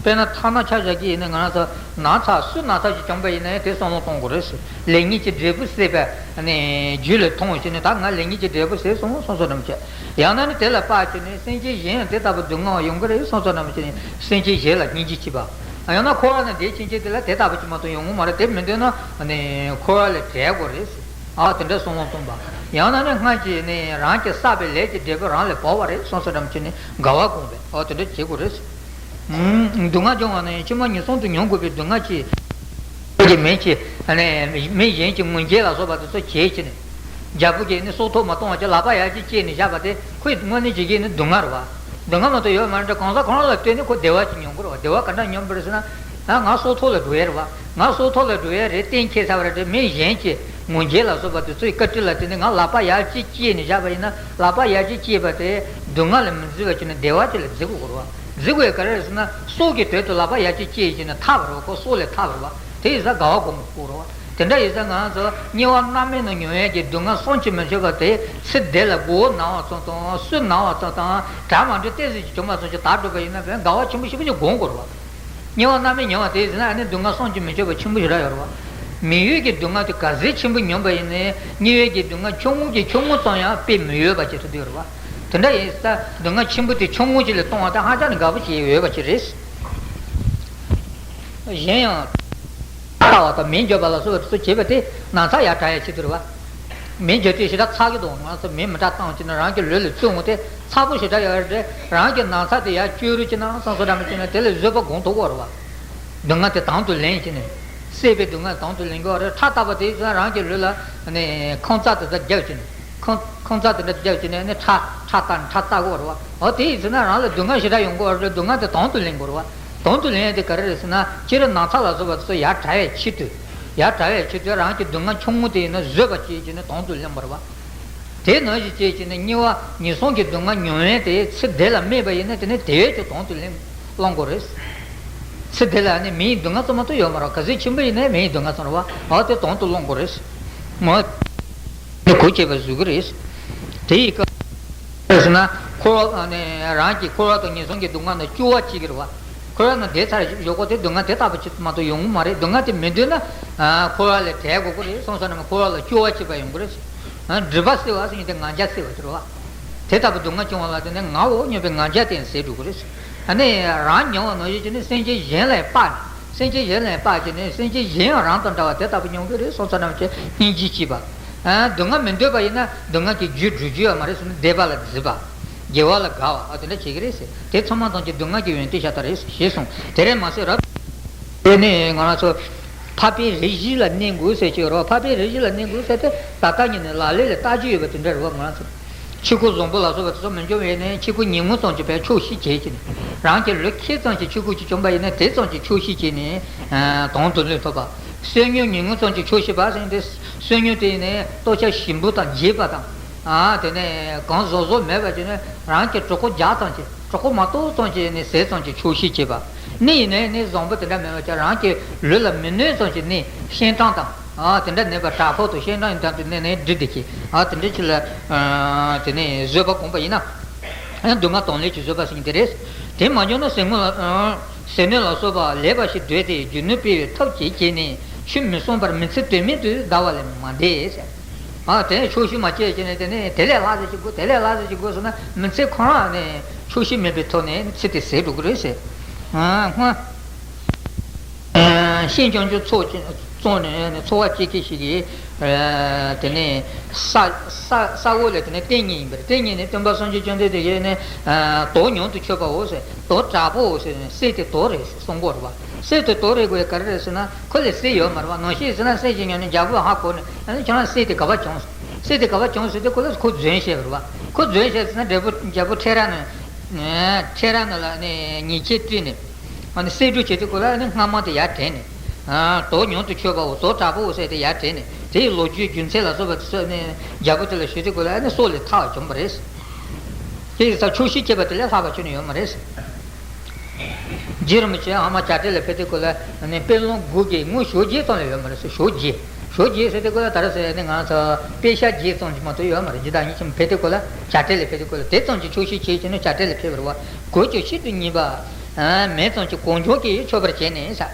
དཔེར་ན་ཐ་ན་ཆ་བཞག་གི་ཡིན་ན་ང་རང་ཚོ་ན་ཚ་སུ་ན་ཚ་ཞིག་བྱུང་པ་ཡིན་ན་ཡང་དེ་བསམ་བློ་གཏོང་དགོས་རེད་ཟེར། ལེགས་ཉེས་ཀྱི་འབྲས་བུ་སྲེད་པའི་ནས་རྒྱུ་ལས་མཐོང་བྱས་ནས་ད་ང་ལེགས་ཉེས་ཀྱི་འབྲས་བུ་སྲེད་སོང་སོང་སོང་རམ་བྱས། ཡང་ན་ནི་དེ་ལ་དཔག་བྱས་ནས་སེམས་ཅན་གཞན་ཡང་དེ་ལྟ་བུ་སྡུག་བསྔལ་བ་ཡོང་གི་རེད་སོང་སོང་རམ་བྱས་ནས་སེམས་ཅན་གཞན་ལ་སྙིང་རྗེ་སྐྱེས་པ། ཡང་ན་འཁོར་བ་ན་བསྡད་ཕྱིན་ཆད་དེ་ལ་དེ་ལྟ་བུ་ཅིག་མ་གཏོགས་ཡོང་གི་མ་རེད། དེ་མི་འདོད་ན་ནི་འཁོར་བ་ལས་བྲལ་དགོས་རེད་ཟེར། ཨ་དེ་འདྲ་བསམ་བློ་གཏོང་པ། ཡང་ན་ནི་སྔར་གྱི་ནི་རང་གིས་བསགས་པའི་ལས་ཀྱི་འབྲས་བུ་རང་ལ་བབས་པ་རེད་སོང་སོང་རམ་བྱས་ནས་དགའ་བ་སྒོམ་པས། ཨ་དེ་འདྲ་བྱེད་དགོས་རེད་ཟེར། སྡུག་བསྔལ་བྱུང་བ་ནི་ཕྱི་མ་ངན་སོང་དུ་མྱོང་དགོས་པའི་སྡུག་བསྔལ་གྱི། ཀྱི་མི་གྱི་ནས་མི་གཞན་གྱི་ངུ་སྐད་ལ་སོགས་པ་དེ་ཚོ་བྱེད་ཀྱི་ནས། རྒྱལ་པོ་གིས་ནི་སྲོག་ཐོག་མ་གཏོང་བ་ཅིག་ལག་པ་ཡར་གཅིག་བཅད་ནས་བཞག་པ་དེ་ཁོས་དངོས་གནས་བྱེད་ཀྱི་ནི་སྡུག་བསྔལ་རེད་བ། སྡུག་བསྔལ་མ་གཏོགས་ཡོད་མ་རེད། གང་ཟག་ཁོ་རང་ལ་ལྟོས་ནས་ཁོ་བདེ་བ་ཅིག་མྱོང་གི་རེད་བ། བདེ་བ་ག་འདྲ་མྱོང་པ་རེད་ཟེར་ན། ང་སྲོག་ཐོག་ལ་འགྲོ་ཡས་རེད་བ། ང་སྲོག་ཐོག་ལ་འགྲོ་ཡས་རེད་གཏན་འཁེལ་ཚར་བ་རེད་དེ། མི་གཞན་གྱི་ངུ་སྐད་ལ་སོགས་པ་དེ་ཚོའི་བཀའ་དྲིན་ལ་བརྟེན་ནས་ང་ལག་པ་ཡར་གཅིག་བཅད་ནས་བཞག་པ་ཡིན་ན་ལག་པ་ཡར་གཅིག་བཅད་པ་དེ་སྡུག་བསྔལ་ལ་མི་བརྫི་བ་བྱས་ནས་བདེ་བ་ཅིག་ལ་བརྫི་དགོས་རེད་བ། བརྫི་དགོས་ཡས་ག་རེ་རེད་ཟེར་ན་སྲོག་གི་དོན་དུ་ལག་པ་ཡར་གཅིག་བཅད་བྱས་ནས་ཐར་བ་རེད་བ། ཁོ་སྲོག་ལས་ཐར་བ་རེད་བ། དེ་ཡིན་ཙང་དགའ་བ་སྒོམ་དགོས་རེད་བ། དེ་འདྲ་ཡིན་ཙང་ང་ཚོ་དམྱལ་བ་མནར་མེད་ནང་མྱོང་ཡས་ཀྱི་སྡུག་བསྔལ་བསམ་གྱིས་མི་ཁྱབ་པ་དེ་ཚེ་འདི་ལ་མགོ་བོ་ན་བ་ཙམ་དང་སུན་ན་བ་ཙམ་དང་དྲན་མ་འགྲོ་ཏོག་ཙམ་ཅིག་བྱུང་བ་ཙམ་ཅིག་དག་འགྲོ་བ་ཡིན་ན་དགའ་བ་ཆེན་པོ་ཞེ་པོ་ཅིག་སྒོམ་དགོས་རེད་བ། དམྱལ་བ་མནར་མེད་མྱོང་བ་དེ་ཟེར་ན་ཨ་ནི་སྡུག་བསྔལ་བསམ་གྱིས་མི་ཁྱབ་པ་ཆེན་པོ་ཞེ་དྲག་ཡོད་རེད་བ། མི་ཡུལ་གྱི་སྡུག་བསྔལ་དེ་ག་ཚད་ཆེན་པོ་མྱོང་པ་ཡིན་ནའི་དམྱལ་བའི་གི་སྡུག་བསྔལ་ཆུང་ངུ་གི་ཆུང་ངུ་ཙམ་ཡང་དཔེ་མི་འོས་པ་ཅིག་ཐུག་དུས་རེད་བ། དེ་འདྲ་ཡིན་ཙང་སྡུག་བསྔལ་ཆེན་པོ་དེ་ཆུང་ངུ་ཅིག་ལས་གཏོང་བ་དེ་ཧ་ཅང་ནས་དགའ་པོ་བྱེད་འོས་པ་ཅིག་རེད། གཞན་ཡང་། ལྟ་བ་དང་མེ་འཇོག་པ་ལ་སོགས་པ་དེ་ཚོ་བྱེད་པ་དེ་ན་ཚ་ཡར་དྲག་ཡ་ཆེ་དུས་རེད་བ། མེ་འཇོག་དུས་ཞེ་དྲག་ཚ་གི་འདུག་ང་ཚོ་མེ་མི་དྲག་བཏང་བྱས་ན་རང་གི་ལུས་ལ་བཙོས་འོང་སྟེ་ཚ་པོ་ཞེ་དྲག་ཡོད་རེད། རང་གི་ན་ཚ་དེ་ཡར་བཅོས་རུ་བྱས་ན་བསམ་བསམ་འདྲ་མི་བྱས་ན་དེ་ལས་བཟོད་པ་སྒོམ་ཐུབ་ཀྱི་རེད་བ། སྡུག་བསྔལ་དེ་དང་དུ་ལེན་བྱས་ནས། སྲེད་པའི་སྡུག་བསྔལ་དང་དུ་ལེན་དགོས་རེད། ཁྲག་བཏབ་པ་དེ་ཡིན་ཙང་རང་གི་ལུས་ལ་ནས་ཁང་བརྩེགས་དེ་ཚོ་བརྒྱབ་བྱས་ནས། ཁང་ཁང་བརྩེགས་དེ་འདྲ་བརྒྱབ་བྱས་ནས་ནི་ཁྲག་ཁྲག་བཏབ་ནས་ཁྲག་བཏབ་དགོས་རེད་བ། འོ་དེ་ཡིན་ཙང་ན་རང་ལ་སྡུག་བསྔལ་ཞེ་དྲག་ཡོང་གི་རེད། སྡུག་བསྔལ་དེ་དང་དུ་ལེན་དགོས་རེད་བ། དང་དུ་ལེན་ཡ་དེ་ག་རེ་རེད་ཟེར་ན་སྤྱིར་ན་ཚ་ལ་སོགས་པ་དེ་ཚོ་ཡར་དྲག་ཡ་ཆེ་དུས། ཡ་བྲལ་བའི་ཆེད་དུ་རང་གི་སྡུག་བསྔལ་ཆུང་ངུ་དེ་ཡིན་ན་བཟོད་པ་བྱས་བྱས་ནས་དོན་དུ་ལེན་པར་བ། དེ་ནང་བཞིན་བྱས་བྱས་ནས་གཉིས་པ་ངན་སོང་གི་སྡུག་བསྔལ་མྱོང་ཡས་དེ་ཚེ་འདི་ལ་སྨྲས་པ་ཡིན་ན་དེ་ནི་དེ་བས་ཀྱང་དོན་དུ་ལེན་སློང་དགོས་རེད། ཚེ་འདི་ལ་ནི་མི་ཡི་སྡུག་བསྔལ་ཙམ་མ་གཏོགས་ཡོད་མ་རེད། ག་ཚོད་ཆེན་པོ་ཡིན་ནའི་མི་ཡི་སྡུག་བསྔལ་ཙམ་རེད་བ། འོ་དེ་དོན་དུ་སློང་དགོས་རེད། མ། འདི་གོ་བྱས་པ་བཟོ་གི་རེད། དེ་ཡི་སྐབས། ཟེར་ན། འཁོར་བ་ནི་རང་གི་འཁོར་བ་དང་ངན་སོང་གི་སྡུག་བསྔལ་ནི་སྐྱོ་བ་བྱེད་ཀྱི་རེད་བ། འཁོར་བ་ནི་བསྡད་ཚར་ཡོད་གོ་དེ་སྡུག་བསྔལ་དེ་ལྟ་བུ་ཅིག་མ་གཏོགས་ཡོང་གི་མ་རེད། སྡུག་བསྔལ་དེ་མི་འདོད་ན། ཨ། འཁོར་བ་ལས་བྲལ་དགོས་ཀྱི་རེད། སོང་ཙང་ནི་འཁོར་བ་ལ་སྐྱོ་བ་བྱེད་པ་ཡོང་གི་རེད། ཨ། སྒྲིབ་པ་སེལ་བ་ཟེར་མཁན་དེ་ང་རྒྱལ་སེལ་བ་དེ་རེད་བ། དེ་ལྟ་བུ་སྡུག་བསྔལ་བྱུང་བ་ལ་དེ་ནི་ངའོ་སྙམ་པའི་ང་རྒྱལ་དེ་ཡང་ཟད་འགྲོ་གི་རེད། ཨ་ནི་རང་མྱོང་བ་ནང་བཞིན་གྱི་ནི་སེམས་ཅན་གཞན་ལ་ཡང་དཔག་ནས། སེམས་ཅན་གཞན་ལ་ཡང་དཔག་བྱས་ནས་སེམས་ཅན་གཞན་ཡང་རང་དང་འདྲ་བ་དེ་ལྟ་བུ་མྱོང་གི་རེད། སོང་ཙང་ནམ་ཞིག་སྙིང་རྗེ་སྐྱེས་པ། ཨ། སྡུག་བསྔལ་མི་འདོད་པ་ཡིན་ན་སྡུག་བསྔལ་གྱི་རྒྱུ་སྒྲུབ་རྒྱུ་ཡོད་མ་རེད་ཟེར་ནས་བདེ་བ་ལ་འཛིན་པ། དགེ་བ་ལ་དགའ་བ། ཨ། དེ་འདྲ་བྱེད་ཀྱི་རེད་ཟེར། དེ་ཚང་མ་ཐམས་ཅད་སྡུག་བསྔལ་གྱི་ཡོན་ཏན་ཤ་སྟག་རེད་ཞེས་གསུངས། དེ་རེད་མ་ཟད་རབ། དེ་ནས་ང་རང་ཚོ་འཕགས་པའི་རིགས་བཞི་ལ་གནས་དགོས་ཟེར་གྱི་ཡོད་རེད། འཕགས་པའི་རིགས་བཞི་ལ་གནས་དགོས་ཟེར་དེ་ད་ལྟ་ཉིད་ནས་ལག་ལེན་ལ་བསྟར་རྒྱུ་ཡོད་པ་དེ་འདྲ་རེད་བ། ང་རང་ཚོ། ཆོས་སྐུ་བཟང་པོ་ལ་སོགས་པ་དེ་ཚོ་མི་འབྱུང་བའི་ནས་ཆོས་སྐུ་ཉིན་མོ་ཙམ་གྱི་བས་ཆོག་ཤེས་བྱེད་ཀྱི་ནས། རང་གི་ལུས་ཁེ་ཙམ་གྱི་ཆོས་སྐུ་ཅིག་བྱུང་པ་ཡིན་ན་དེ་ཙམ་གྱི་ཆོག་ཤེས་བྱས་ནས། ཨ། དོན་དུ་ལེན་ཐུབ་པ། བསོད་སྙོམས་ཉིན་མོ་ཙམ་གྱི་ཆོག་ཤེས་པ་ཟེར་ཏེ། བསོད་སྙོམས་དེ་ཡིན་ནས་ལྟོ་ཆས་ཞིམ་པོ་དང་རྒྱས་པ་དང་། ཨ། དེ་ནས་གང་བཟང་བཟང་མེད་པ་ཅིག་ནས་རང་གི་གྲོད་ཁོག་རྒྱགས་ཙམ་གྱི། གྲོད་ཁོག་མ་གཏོགས་ཙམ་གྱི་ནས་ཟས་ཙམ་གྱི་ཆོག་ཤེས་བྱེད་པ། ནི་ཡིན་ནས་ནི་བཟང་པོ་དེ་འདྲ་མེད་པ་ཅིག་རང་གི་ལུས་ལ་མི་གནོད་ཙམ་གྱི་ནི་ཤིང་ཐང་དང་། ཨ། དེ་འདྲ་ནས་པ་བྲག་ཕུག་ཏུ་ཤིང་ཐང་ཡིན་དང་དུ་ནས་ནས་འདྲི་བདེ་གི། ཨ། དེ་འདྲ་ཅིག་ལ། ཨ། དེ་ནས་བཟོད་པ་བསྒོམས་པ་ཡིན་ན། ཨ། སྡུག་བསྔལ་དང་ལེན་གྱི་བཟོད་པ་ཟེར་མཁན་དེ་རེད། དེ་མ་འཇོག་ན་ཟས་ངོ་ལ། ཨ། ཟས་སྣོད་ལ་སོགས་པ་ལེགས་པ་ཞིག་འདོད་དེ་རྒྱུ་ནོར་སྤེལ་བའི་ཐབས་ཅིག་བྱས་ནས་ཆུད་མི་གསོན་པར་མི་ཚེ་དོན་མེད་དུ་འདའ་བ་ལས་མ་འདས་ཟེར། ཨ། དེ་ནས་ཆོག་ཤེས་མ་བྱས་བྱས་ནས་དེ་ནས་དེ་ལས་ལྷག་ཙམ་ཞིག་དགོས། དེ་ལས་ལྷག་ཙམ་ཞིག་དགོས་ཟེར་ན་མི་ཚེ་ཁོ་རང་ནས་ཆོག་ཤེས་མེད་པའི་ཐོག་ནས་ཚེ་དེ་ཟད་འགྲོ་གི་རེད་ཟེར། ཨ། སྔོན། ཤིང་རྐྱང་རྐྱང་ཚོགས་ཀྱིས་བཙོངས་ནས་ཚོ་བ་སྐྱེ་མཁན་ཞིག་གིས། ཨ། དེ་ནས་ས་ས་ས་འོག་ལ་དེ་ནས་སྟོན་མཁན་ཡིན་པ་རེད། སྟོན་མཁན་ནི་སྟོན་པ་སངས་རྒྱས་བཅོམ་ལྡན་འདས་ཀྱིས་ནི། ཨ། དོགས་མྱོང་དུ་ཆོད་པའོ་ཟེར། དོགས་དྲག་པོའོ་ཟེར་ནས་གསེར་དེ་དོགས་རེད་ཟེར་གསུང་གི་ཡོད་རེད་བ། གསེར་དེ་དོགས་རེད་དགོས་ཡ་ག་རེ་རེད་ཟེར་ན། ཁོ་ལ་གསེར་ཡོད་མ་རེད་བ། ནང་བཞིན་ཟེར་ན་གསེར་ཞིག་ཉོས་ནས་རྒྱལ་པོ་ཧ་གོ་ནས། ཨ་ནི་ཁྱོད་རང་གསེར་དེ་ག་པར་བྱུང་། གསེར་དེ་ག་པར་བྱུང་ཟེར་དུས་ཁོ་ལ་ཁོ་རྫུན་བཤད་པ་རེད་བ། ཁོ་རྫུན་བཤད་ཟེར་ན་རྒྱལ་པོ་རྒྱལ་པོ་ཁྲེ་ར་ནི། ཁྲེ་ར་ནི་ལ་ནི་ཉེས་ཆད་སྤྲད་ནས། ཨ་ནི་གསེར་སྒྲུབ་བྱེད་དུས་ཁོ་ལ་ཨ་ནི་སྔ་མ་དེ་ཡར་དྲན་ནས། ཨ། དོགས་མྱོང་དུ་ཆོད་པའོ། དོགས་དྲག་པོའོ་ཟེར་དེ་ཡར་དྲན་ནས། དེའི་ལོ་རྒྱུས་རྒྱུ་མཚན་ལ་སོགས་པ་དེ་ཚོ་ནི་རྒྱལ་པོ་དེ་ལ་ཞུས་དུས་ཁོ་ལ་ཨ་ནི་སྲོག་ལས་ཐར་བ་བྱུང་བ་རེད། དེ་ཡིན་ཙང་ཆོག་ཤེས་བྱས་པ་དེ་ལས་ལྷག་པ་ཁྱོན་ནས་ཡོད་མ་རེད། རྗེ་རིན་པོ་ཆེ་ཨ་མ་བྱ་བྲལ་ལ་ཕེབས་དུས་ཁོ་ལ་ནི་དཔེ་ལོང་དགུ་གི་དངུལ་ཞོ་བརྒྱད་ཙམ་ལས་ཡོད་མ་རེད་ཟེར། ཞོ་བརྒྱད། ཞོ་བརྒྱད་ཟེར་དུས་ཁོ་ལ་ད་རེས་ཟེར་ནི་ང་ཚོ་པེ་ཤ་བརྒྱད་ཙམ་ཅིག་མ་གཏོགས་ཡོད་མ་རེད། ཇི་ལྟར་ཉིད་ཀྱང་ཕེབས་དུས་ཁོ་ལ་བྱ་བྲལ་ལ་ཕེབས་དུས་ཁོ་ལ་དེ་ཙམ་གྱི་ཆོག་ཤེས་བྱས་བྱས་ནས་བྱ་བྲལ་ལ་ཕེབས་པ་རེད་བ། གོས་ཀྱང་ཤིན་ཏུ་ཉེས་པ། མེད་ཙམ་གྱིས་གང་བྱུང་གིས་མཆོད་པར་བྱས་ནས་ཟེར།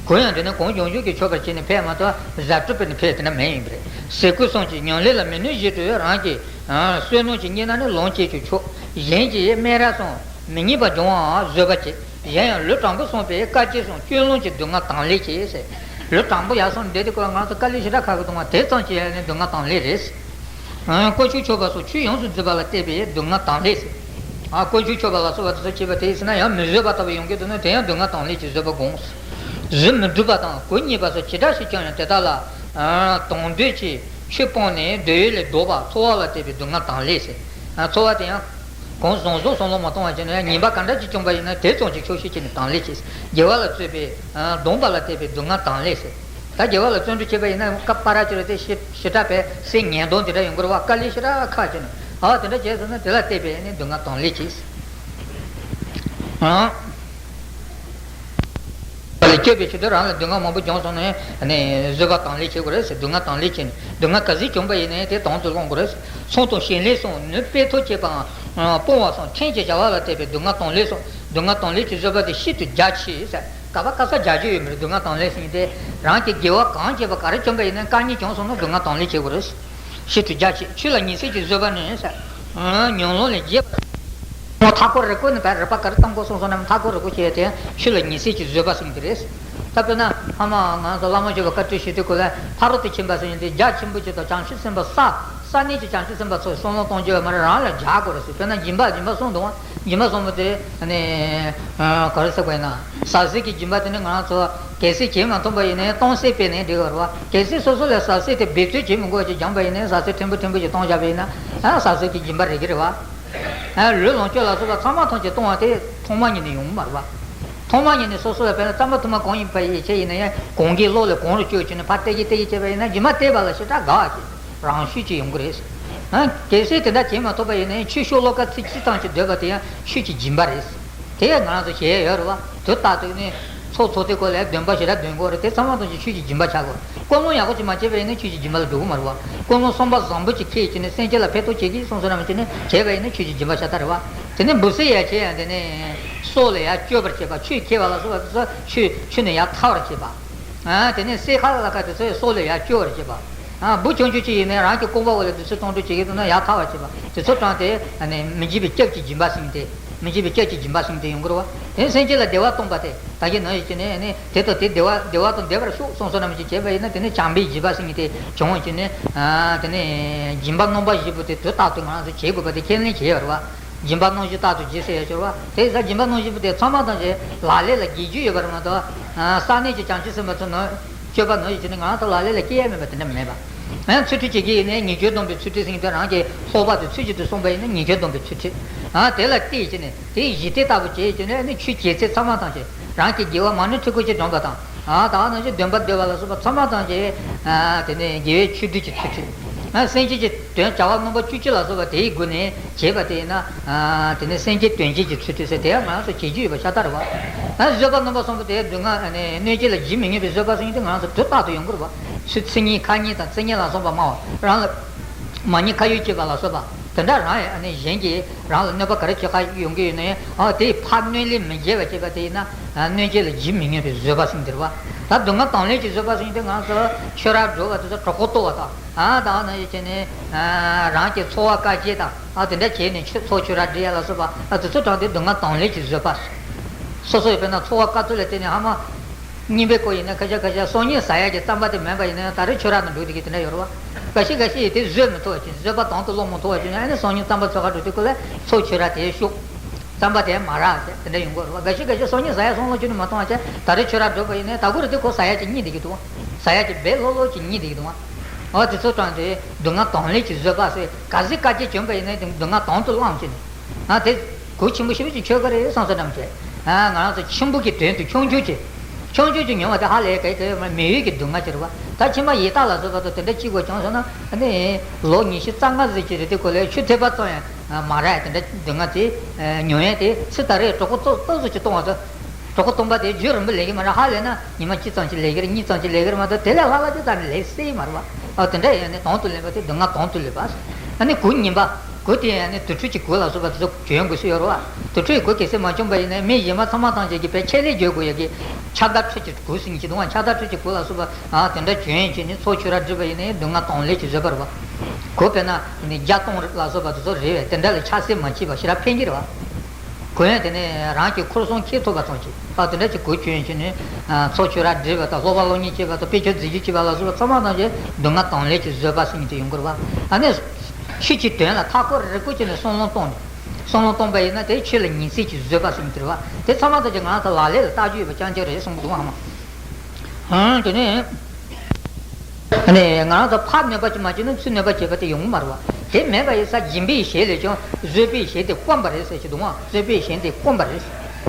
གོས་ཡང་དེ་ནས་གང་བྱུང་གིས་མཆོད་པར་བྱས་ནས་ཕེབས་མ་གཏོགས་བཟའ་བཏུབ་པས་ནི་ཕེབས་དེ་འདྲ་མེད་ཡིན་པ་རེད། ཟས་གོས་གསུམ་གྱི་ཉམས་ལེན་ལ་མི་གནོད་བཞིན་དུ་རང་གི། ཨ། བསོད་ནམས་ཀྱིས་བསྙེན་གནས་ནི་ལོངས་སྤྱོད་ཀྱང་ཆོག་གཞན་གྱི་སྨན་ར་སོགས་མི་ཉེས་པ་སྦྱོང་བའང་བཟོད་པ་བྱེད། གཞན་ཡང་ལུས་དྲང་པོ་སོང་པས་དཀའ་སྤྱད་སོགས་སྤྱོད་ལམ་གྱི་སྡུག་བསྔལ་དང་ལེན་བྱེད་ཟེར། ལུས་དྲང་པོ་ཡར་སོང་བསྡད་དུས་ཁོ་ལ་ང་ཚོ་དཀའ་ལས་ཞེ་དྲག་ཁག་གི་འདུག་མ། དེ་ཙམ་གྱིས་ནི་སྡུག་བསྔལ་དང་ལེན་རེད། ཨ། དཀོན་མཆོག་མཆོད་པ་སོགས་ཆོས་ཡོངས་སུ་འཛིན་པ་ལ་བརྟེན་པའི་སྡུག་བསྔལ་དང་ལེན་ཟེར། ཨ། དཀོན་མཆོག་མཆོད་པ་ལ་སོགས་པ་དེ་ཚོ་བྱས་པ་དེ་ཡིན་ཟེར་ན་ཡང་མི་བཟོད་པ་ལྟ་བུ་ཡོང་གི་འདུག་ན་དེ་ཡང་སྡུག་བསྔལ་དང་ལེན་གྱི་བཟོད་པ་སྒོམ། གཟུགས་མི་སྡུག་པ་དང་གོས་ཉེས་པ་སོགས་ཇི་འདྲ་ཞིག་བྱུང་ཡང་དེ་དག་ལ། ཨ། དང་འདོད་ཀྱི་ཆོས་སྤངས་ནས་འདོད་ཡོན་ལས་ལྡོག་པ་ཚོར་བ་ལ་བརྟེན་པའི་སྡུག་བསྔལ་དང་ལེན་ཟེར། ཨ། ཚོར་བ་དེ་ཡང་གང་བཟང་བཟང་བསམ་བློ་མ་གཏོང་བ་བྱས་ན་ཡང་ཉེས་པ་ག་འདྲ་ཅིག་བྱུང་པ་ཡིན་ན་དེ་ཙམ་གྱིས་ཆོག་ཤེས་བྱས་ནས་དང་ལེན་བྱེད། དགེ་བ་ལ་རྩོད་པའི། ཨ། སྡོམ་པ་ལ་བརྟེན་པའི་སྡུག་བསྔལ་དང་ལེན་ཟེར། ད་དགེ་བ་ལ་བརྩོན་འགྲུས་བྱེད་པ་ཡིན་ན་སྐབས་པ་ར་ཅི་ར་དེ་ཞེ་ཞེ་དྲག་པའི་སེམས་ངན་གདོང་དེ་འདྲ་ཡོང་གི་རེད་བ། དཀའ་ལས་ཞེ་དྲག་ཁག་བྱས་ནས། ཨ། དེ་འདྲ་བྱས་སོང་ན་དེ་ལ་བརྟེན་པའི་ནི་སྡུག་བསྔལ་དང་ལེན་བྱེད། ཨ། ལ་སྐྱོབ་པའི་ཕྱིར་དུ་རང་ལ་སྡུག་བསྔལ་མང་པོ་བྱུང་སོང་ནས་ནི་བཟོད་པ་དང་ལེན་བྱེད་དགོས་རེད་ཟེར། སྡུག་བསྔལ་དང་ལེན་བྱེད་ནས་སྡུག་བསྔལ་ག་ཚོད་བྱུང་པ་ཡིན་ནའི་དེ་དོན་དུ་སློང་དགོས་རེད་ཟེར། ཚོང་དང་ཞིང་ལས་སོགས་ནུས་པས་ཐབས་བྱས་པའང་སྤོང་བ་སོགས་ཕྲན་གྱི་བྱ་བ་ལ་བརྟེན་པའི་སྡུག་བསྔལ་དང་ལེན་སོགས་སྡུག་བསྔལ་དང་ལེན་གྱི་བཟོད་པ་དེ་ཤིན་ཏུ་རྒྱ་ཆེ་ཟེར། ག་པ་ག་ས་རྒྱ་རྒྱུ་ཡོད་མི་རེད། སྡུག་བསྔལ་དང་ལེན་ཟེར་མཁན་དེ་རང་གི་དགེ་བ་གང་བྱས་པ་ག་རེ་བྱུང་པ་ཡིན་ནའི་དཀའ་ངལ་བྱུང་སོང་ན་སྡུག་བསྔལ་དང་ལེན་བྱེད་དགོས་རེད། ཤིན་ཏུ་རྒྱ་ཆེ། ཆོས་ལ་ཉེས་སྲིད་ཀྱི་བཟོད་པ་ནི་ཟེར། ཉོན་ལོང་ལས་རྒྱལ་བ། མཐའ་འཁོར་རིག་པ་ནི་བར་རིག་པ་ག་རེ་གཏོང་དགོས་སོང་སོང་ན་མཐའ་འཁོར་རིག་པ་བྱས་ཏེ་ཆོས་ལ་ཉེས་སྲིད་ཀྱི་བཟོད་པ་ཟེར་གྱི་རེད། ད་དཔེར་ན་ཕ་མ་ང་ཚོ་བླ་མ་ཆོས་པ་བཀའ་དྲིན་ཞུ་དུས་སྐོར་ལ་ཕ་རོལ་ཏུ་ཕྱིན་པ་ཟེར་ཡིན་ཏེ་རྒྱ་ཆེན་པོ་ཅིག་དང་བྱང་ཆུབ་སེམས་དཔའ་ས་ས་གནས་ཀྱི་བྱང་ཆུབ་སེམས་དཔའ་ཚོས་བསམ་བློ་གཏོང་རྒྱུ་ཡོད་མ་རེད། རང་ལ་རྒྱག་དགོས་རེད་ཟེར། དཔེར་ན་སྦྱིན་པ་སྦྱིན་པ་གསུམ་འདུག་སྦྱིན་པ་གསུམ་པོ་དེ་ནི་ག་རེ་ཟེར་དགོས་ཡིན་ན། ཟ་ཟིག་གི་སྦྱིན་པ་དེ་ནི་ང་རང་ཚོ་གལ་སྲིད་བྱེད་མ་ཐུབ་པ་ཡིན་ནའི་གཏོང་ཟད་སྤེལ་ནས་འགྲིག་གི་རེད་བ། གལ་སྲིད་སོ་སོ་ལ་ཟ་ཟིག་དེ་འབད་རྩོལ་བྱེད་མི་དགོས་ཀྱི་སྦྱངས་པ་ཡིན་ནའི་ཟ་ཟིག་ཕྲན་བུ་ཕྲན་བུ་ཞིག་གཏོང་བཞག་པ་ཡིན་ན་ཨ་ཟ་ཟིག་གི་སྦྱིན་པ་རེད་ཀྱི་རེད་བ། ཨ་ལུས་ལོངས་སྤྱོད་ལ་སོགས་པ་ཚང་མ་ཐམས་ཅད་གཏོང་བ་དེ་ཐོག་མ་ཉིད་ནས་ཡོང་གི་མ་རེད་བ། ཐོག་མ་ཉིད་ནས་སོ་སོ་ལ་དཔེར་ན་རྩོམ་པ་ཐོག་མ་གང་ཡིན་པ་ཡིན་ཆེ་ཡིན་ན་ཡང་གོང་གི་བློ་ལ་གོང་རུ་བཅོས་བྱས་ནས་ཕར་བལྟས་ཀྱི་བལྟས་ཀྱི་བྱས་པ་ཡིན་ན་རྗེས་མ་བལྟས་པ་ལ་ཞེ་དྲག་དགའ་བ་ཞིག་རང་ཤུགས་ཀྱིས་ཡོང་གི་རེད། ཨ། གལ་སྲིད་དེ་འདྲ་བྱེད་མ་ཐུབ་པ་ཡིན་ན་ཡང་ཆོས་ཤོ་ལོ་ཀ་ཚིག་གཅིག་ཙམ་ཞིག་བཟླས་པ་དེ་ཡང་ཆོས་ཀྱི་སྦྱིན་པ་རེད། དེ་ཡང་ང་རང་ཚོ་བྱས་ཡོད་རེད་བ། དུས་རྟག་ཏུ་ནི་ཚོགས་ཚོགས་དུས་སྐོར་ལ་འདོན་པ་ཞེ་དྲག་འདོན་དགོས་རེད། དེ་ཚང་མ་ཐམས་ཅད་ཆོས་ཀྱི་སྦྱིན་པ་ཆགས་དགོས། ཀུན་སློང་ཡག་པོ་ཅིག་མ་བྱས་པ་ཡིན་ན་ཆོས་ཀྱི་སྦྱིན་པ་ལ་འགྲོ་གི་མ་རེད་བ། ཀུན་སློང་བསམ་པ་བཟང་པོ་ཅིག་འཁྱེར་བྱས་ནས་སེམས་ཅན་ལ་ཕན་ཐོགས་བྱེད་ཀྱི་བསམ་བསམ་རང་བྱས་ནས་བྱས་པ་ཡིན་ན་ཆོས་ཀྱི་སྦྱིན་པ་ཤ་སྟག་རེད་བ། དེ་ནས་འབུ་སྲིན་ཡ་བྱས་ཡང་དེ་ནས་སྲོག་ལ་ཡ་གཅོད་པར་བྱེད་པ། ཆུས་ཁྱེར་བ་ལ་སོགས་པ་དེ་ཚོ་ཆུ་ཆུ་ནས་ཡར་ཐར་བར་བྱེད་པ། ཨ། དེ་ནས་སྲེ་ཁ་ལ་ཁ་དེ་ཚོས་སྲོག་ལ་ཡར་གཅོད་པར་བྱེད་པ། ཨ། འབུ་ཆུང་ཆུང་ཅིག་ཡིན་ནའི་རང་གི་རྐང་པ་འོག་ལ་དུས་ཚོད་གཏོང་འགྲོ་བྱེད་ཀྱི་འདུག་ན་ཡར་ཐར་བར་བྱེད་པ། དེ་ཚོ་དྲངས་ཏེ་ཨ་ནི་མི་འཇིགས་པའི་སྐྱབས་ཀྱི་སྦྱིན་པ་ཟེར་མཁན་དེ། མི་འཇིགས་པའི་སྐྱབས་ཀྱི་སྦྱིན་པ་ཟེར་མཁན་དེ་ཡོང་གི་རེད་བ། དེ་ནས་སེམས་ཅན་ལ་བདེ་བ་གཏོང་བ་དེ་ད་གིན་ནང་བཞིན་བྱས་ནས་ཨ་ནི་དེ་དང་དེ་བདེ་བ་བདེ་བ་དང་བདེ་བར་ཤོག་བསམ་བསམ་རང་བྱས་བྱས་པ་ཡིན་ན་དེ་ནི་བྱམས་པའི་སྦྱིན་པ་ཟེར་མཁན་དེ་བྱུང་བ་བྱས་ནས། ཨ། དེ་ནས་སྦྱིན་པ་རྣམ་པ་བཞི་པོ་དེ་དུས་རྟག་ཏུ་ང་རང་ཚོ་བྱེད་དགོས་པ་དེ་ཁས་ལེན་བྱས་ཡོད་རེད་བ། སྦྱིན་པ་རྣམ་བཞི་རྟག་ཏུ་བགྱི་ཟེར་ཡ་ཅིག་ཡོད་རེད་བ། དེ་ཡིན་ཙང་སྦྱིན་པ་རྣམ་བཞི་པོ་དེ་ཚང་མ་ཐམས་ཅད་ལག་ལེན་ལ་འགེལ་རྒྱུ་ཡོད་པ་རེད་མ་གཏོགས། ས་གནས་ཀྱི་བྱང་ཆུབ་སེམས་དཔའ་ཚོ་ནང་སྤྱོད་པ་ནང་བཞིན་བྱས་ནས་ང་རང་ཚོ་ལག་ལེན་ལ་སྐྱེལ་ཡ་མེད་པ་དེ་འདྲ་མེད་པ། ཡང་ཚུལ་ཁྲིམས་བྱེད་ཀྱི་ཡིན་ནའི་ཉེས་སྤྱོད་སྡོམ་པའི་ཚུལ་ཁྲིམས་ཟེར་མཁན་དེ་རང་གི་ལྷག་པར་དུ་ཚུལ་བཞིན་དུ་བསྲུངས་པ་ཡིན་ན་ཉེས་སྤྱོད་སྡོམ་པའི་ཚུལ་ཁྲིམས། ཨ། དེ་ལ་བརྟེན་བྱས་ནས་དེའི་གཞི་དེ་ལྟ་བུ་བྱས་བྱས་ནས་ནི་ཆོས་བྱེད་ཚད་ཚང་མ་ཐམས་ཅད་རང་གི་དགེ་བ་མ་ཎི་ཁྲི་སྐོར་གཅིག་བགྲངས་པ་དང་། ཨ། ད་ག་ནང་བཞིན་འདོན་པ་འདོན་པ་ལ་སོགས་པ་ཚང་མ་ཐམས་ཅད། ཨ། དེ་ནས་དགེ་བའི་ཆོས་སྡུད་ཀྱི་ཚུལ་ཁྲིམས། ཨ། སེམས་ཅན་གྱི་དོན་བྱ་བ་རྣམ་པ་བཅུ་གཅིག་ལ་སོགས་པ་དེའི་སྒོ་ནས་བྱས་པ་དེ་ཡིན་ན། ཨ། དེ་ནས་སེམས་ཅན་དོན་བྱེད་ཀྱི་ཚུལ་ཁྲིམས་ཟེར་དེ་ཡང་ང་རང་ཚོ་བྱེད་རྒྱུ་ཡོད་པ་ཤ་སྟག་རེད་བ། ཨ། བཟོད་པ་རྣམ་པ་གསུམ་པོ་དེ་སྡུག་བསྔལ་ཨ་ནི་གནོད་བྱེད་ལ་ཇི་མི་སྙམ་པའི་བཟོད་པ་ཟེར་མཁན་དེ་ང་རང་ཚོ་དུས་རྟག་ཏུ་ཡོང་གི་རེད་བ། ཚུར་ཚིག་ངན་ཁ་ངན་དང་ཚིག་ངན་ལ་སོགས་པ་སྨྲ་བ། རང་ལ་མ་ཉེས་ཁ་གཡོགས་བྱེད་པ་ལ་སོགས་པ། དེ་འདྲ་རང་ཡང་ནི་གཞན་གྱིས་རང་ལ་གནོད་པ་ག་རེ་བྱེད་ཁ་ཡོང་གི་ཡོད་ན་ཡང་། ཨ། དེའི་ཕར་གནོད་ལན་མི་འཇལ་བ་བྱེད་པ་དེ་ཡིན་ན། ཨ། གནོད་བྱེད་ལ་ཇི་མི་སྙམ་པའི་བཟོད་པ་ཟེར་གྱི་རེད་བ། ད་སྡུག་བསྔལ་དང་ལེན་གྱི་བཟོད་པ་ཟེར་མཁན་དེ་ང་ཚོ་ཁྱོད་རང་འགྲོ་བ་དེ་ཚོ་གྲོད་ཁོག་ལྟོགས་པ་དང་། ཨ། ད་ནང་བཞིན་བྱས་ནས། ཨ། རང་གི་འཚོ་བ་དཀའ་སྤྱད་དང་། ཨ། དེ་འདྲ་བྱས་ནས་ཆུ་ཚོགས་ཆུ་རགས་སྒྲིག་ཡ་ལ་སོགས་པ། ཨ། དེ་ཚོ་དྲངས་ཏེ་སྡུག་བསྔལ་དང་ལེན་གྱི་བཟོད་པ། སོ་སོའི་དཔེར་ན་འཚོ་བ་དཀའ་ཚེགས་ལ་བརྟེན་ནས་ཧ་མ། སྙིང་པའི་སྐོར་ཡིན་ན་ཁ་ཤས་ཁ་ཤས་སང་ཉིན་ཟ་ཡ་གི་རྩམ་པ་དེ་མེད་པ་ཡིན་ན་ཡང་ད་རེས་ཆུ་རགས་ནང་འགྲོ་བསྡད་ཀྱི་དེ་འདྲ་ཡོད་རེད་བ། འགའ་ཤས་འགའ་ཤས་ཡིན་དེ་བཟོད་མི་ཐུབ་པ་བྱས། བཟོད་པ་དང་དུ་སློང་མི་ཐུབ་པ་བྱས་ན་ཨ་ནི་སང་ཉིན་རྩམ་པ་འཚོལ་ག་འགྲོ་དུས་སྐབས་ལ་ཚོགས་ཆུ་རགས་དེ་ཤོག་རྩམ་པ་དེ་མ་རག་དེ་དེ་འདྲ་ཡོང་གི་རེད་བ། འགའ་ཤས་འགའ་ཤས་སང་ཉིན་ཟ་ཡ་སང་ལོ་ཆུ་ནི་མ་གཏོང་བ་བྱས། ད་རེས་ཆུ་རགས་འགྲོ་བ་ཡིན་ན་ད་གུ་རེ་དེ་ཁོ་ཟ་ཡ་ཅིག་རྙེད་བསྡད་ཀྱི་འདུག་བ། ཟ་ཡ་ཅིག་བེ་ལྷོ་ལྷོ་ཅིག་རྙེད་བསྡད་ཀྱི་འདུག་བ། འོ་དེ་ཚོ་དྲངས་ཏེ་སྡུག་བསྔལ་དང་ལེན་གྱི་བཟོད་པ་ཟེར། ག་ཚོད་དཀའ་སྤྱད་བྱུང་བ་ཡིན་ན་དེ་སྡུག་བསྔལ་དང་དུ་བླངས་བྱས་ནས། ཨ། དེ་གོ་ཆེན་པོ་ཞེ་པོ་ཅིག་ཆོད་ཀྱི་རེད་བསམ་བསམ་འདྲ་མི་བྱེད། ཨ། ང་རང་ཚོ་ཆེན་པོ་གི་དོན་དུ་ཆུང་ཆུང་ཅིག་ཆུང་ཆུང་ཅིག་མྱོང་བ་དེ་ཧ་ལས་ག་གེ་མེད། ཡུལ་གྱི་སྡུག་བསྔལ་ཅིག་རེད་བ། ད་ཕྱི་མ་ཡི་དྭགས་ལ་སོགས་པ་དང་དེ་འདྲ་གཅིག་པོ་བྱུང་སོང་ན། ཨ་ནི་ལོ་ཉི་ཤུ་རྩ་ལྔ་ཙམ་ཅིག་རེད་དེ་སྐོར་ལ་ཆུ་ཐིགས་པ་ཙམ་ཡང་མ་རག་ཡ་དེ་འདྲ་སྡུག་བསྔལ་དེ་མྱོང་ཡས་དེ་ཚེ་ད་རེས་གྲོད་ཁོག་ཏོག་ཏོག་ཙམ་ཅིག་ལྟོགས་པ་དང་། གྲོད་ཁོག་ལྟོགས་པ་དེ་རྒྱུན་རིང་པོ་ལས་ཀྱི་མ་རེད། ཧ་ལས་ན་ཉི་མ་གཅིག་ཙམ་ཅིག་ལས་ཀྱི་རེད། གཉིས་ཙམ་ཅིག་ལས་ཀྱི་རེད་མ་གཏོགས་དེ་ལས་ལྷག་ལྷག་ཅིག་ཙམ་ལས་སྲིད་མ་རེད་བ། ཨ། དེ་འདྲ་ཡིན་ནའི་དང་དུ་ལེན་པ་དེ་སྡུག་བསྔལ་དང་དུ་ལེན་པ། ཨ་ནི་གོ་གཉིས་པ། གོ་དེ་ཡང་ནི་དུར་ཁྲོད་ཀྱི་གོ་ལ་སོགས་པ་དེ་ཚོ་གྱོན་དགོས་སུ་ཡོད་རེད་བ། དུར་ཁྲོད་ཀྱི་གོ་གལ་སྲིད་མ་གྱོན་པ་ཡིན་ན་མི་གཞན་མ་ཚང་མ་ཐམས་ཅད་ཀྱིས་དཔེ་ཆད་ལས་གྱོན་དགོས་ཡ་གི་ཕྱག་མདའ་ཁྲོད་ཀྱི་གོ་ཟེར་མཁན་ཅིག་འདུག་བ། ཕྱག་མདའ་ཁྲོད་ཀྱི་གོ་ལ་སོགས་པ། ཨ། དེ་འདྲ་གྱོན་བྱས་ནས་ཚོགས་ཆོས་ར་སྒྲུབ་པ་ཡིན་ནའི་སྡུག་བསྔལ་དང་ལེན་གྱི་བཟོད་པ་རེད་བ། གོ་དཔེར་ན་ནི་བརྒྱ་སྟོང་ལ་སོགས་པ་དེ་ཚོ་རེད་བས། དེ་འདྲ་ལ་ཆགས་སྲེད་མ་བྱེད་པ་ཞེ་དྲག་ཕན་གྱི་རེད་བ། གོ་ཡང་དེ་ནས་རང་གི་ཁོར་སྲུང་བྱེད་ཐུབ་པ་ཙམ་གྱིས། ཨ། དེ་འདྲ་ཅིག་གོ་གྱོན་བྱས་ནས། ཨ། ཚོགས་ཆོས་ར་སྒྲུབ་པ་དང་། སློབ་པ་སློབ་གཉེར་བྱེད་པ་དང་། དཔེ་ཆ་འཛིན་སྐྱོང་བྱེད་པ་ལ་སོགས་པ་ཚང་མ་ཐམས་ཅད་སྡུག་བསྔལ་དང་ལེན་གྱི་བཟོད་པ་ཟེར་མཁན་དེ་ཡོང་གི་རེད་བ། ཨ་ནི་ཆོས་ཀྱི་དོན་ལ་མཐའ་འཁོར་རིག་པ་བྱས་ནས་བསམ་བློ་གཏོང་ནས། བསམ་བློ་གཏོང་པ་ཡིན་ན་དེ་ཆོས་ལ་ཉེས་སྲིད་ཀྱི་བཟོད་པ་ཟེར་མཁན་དེ་རེད་བ། དེ་ཚང་མ་ཐམས་ཅད་ང་རང་ཚོ་ལག་ལེན་ལ་བསྟར་རྒྱུ་ཡོད་པ་རྐྱང་རྐྱང་རེད་གསུང་གི་འདུག་ཨ་མ། ཨང་། དེ་ནས། ཨ་ནི་ང་རང་ཚོ་ཕར་གནོད་པ་ཅིག་མ་བྱས་ན་ཚུར་གནོད་པ་བྱེད་པ་དེ་ཡོང་གི་མ་རེད་བ། དེ་མེད་པ་ཡིན་ཙང་སྦྱིན་པའི་ཞལ་ལས་ཀྱང་བཟོད་པའི་ཞལ་དེ་དཀོན་པ་རེད་ཟེར་གྱི་འདུག་ཨང་། བཟོད་པའི་ཞལ་དེ་དཀོན་པ་རེད།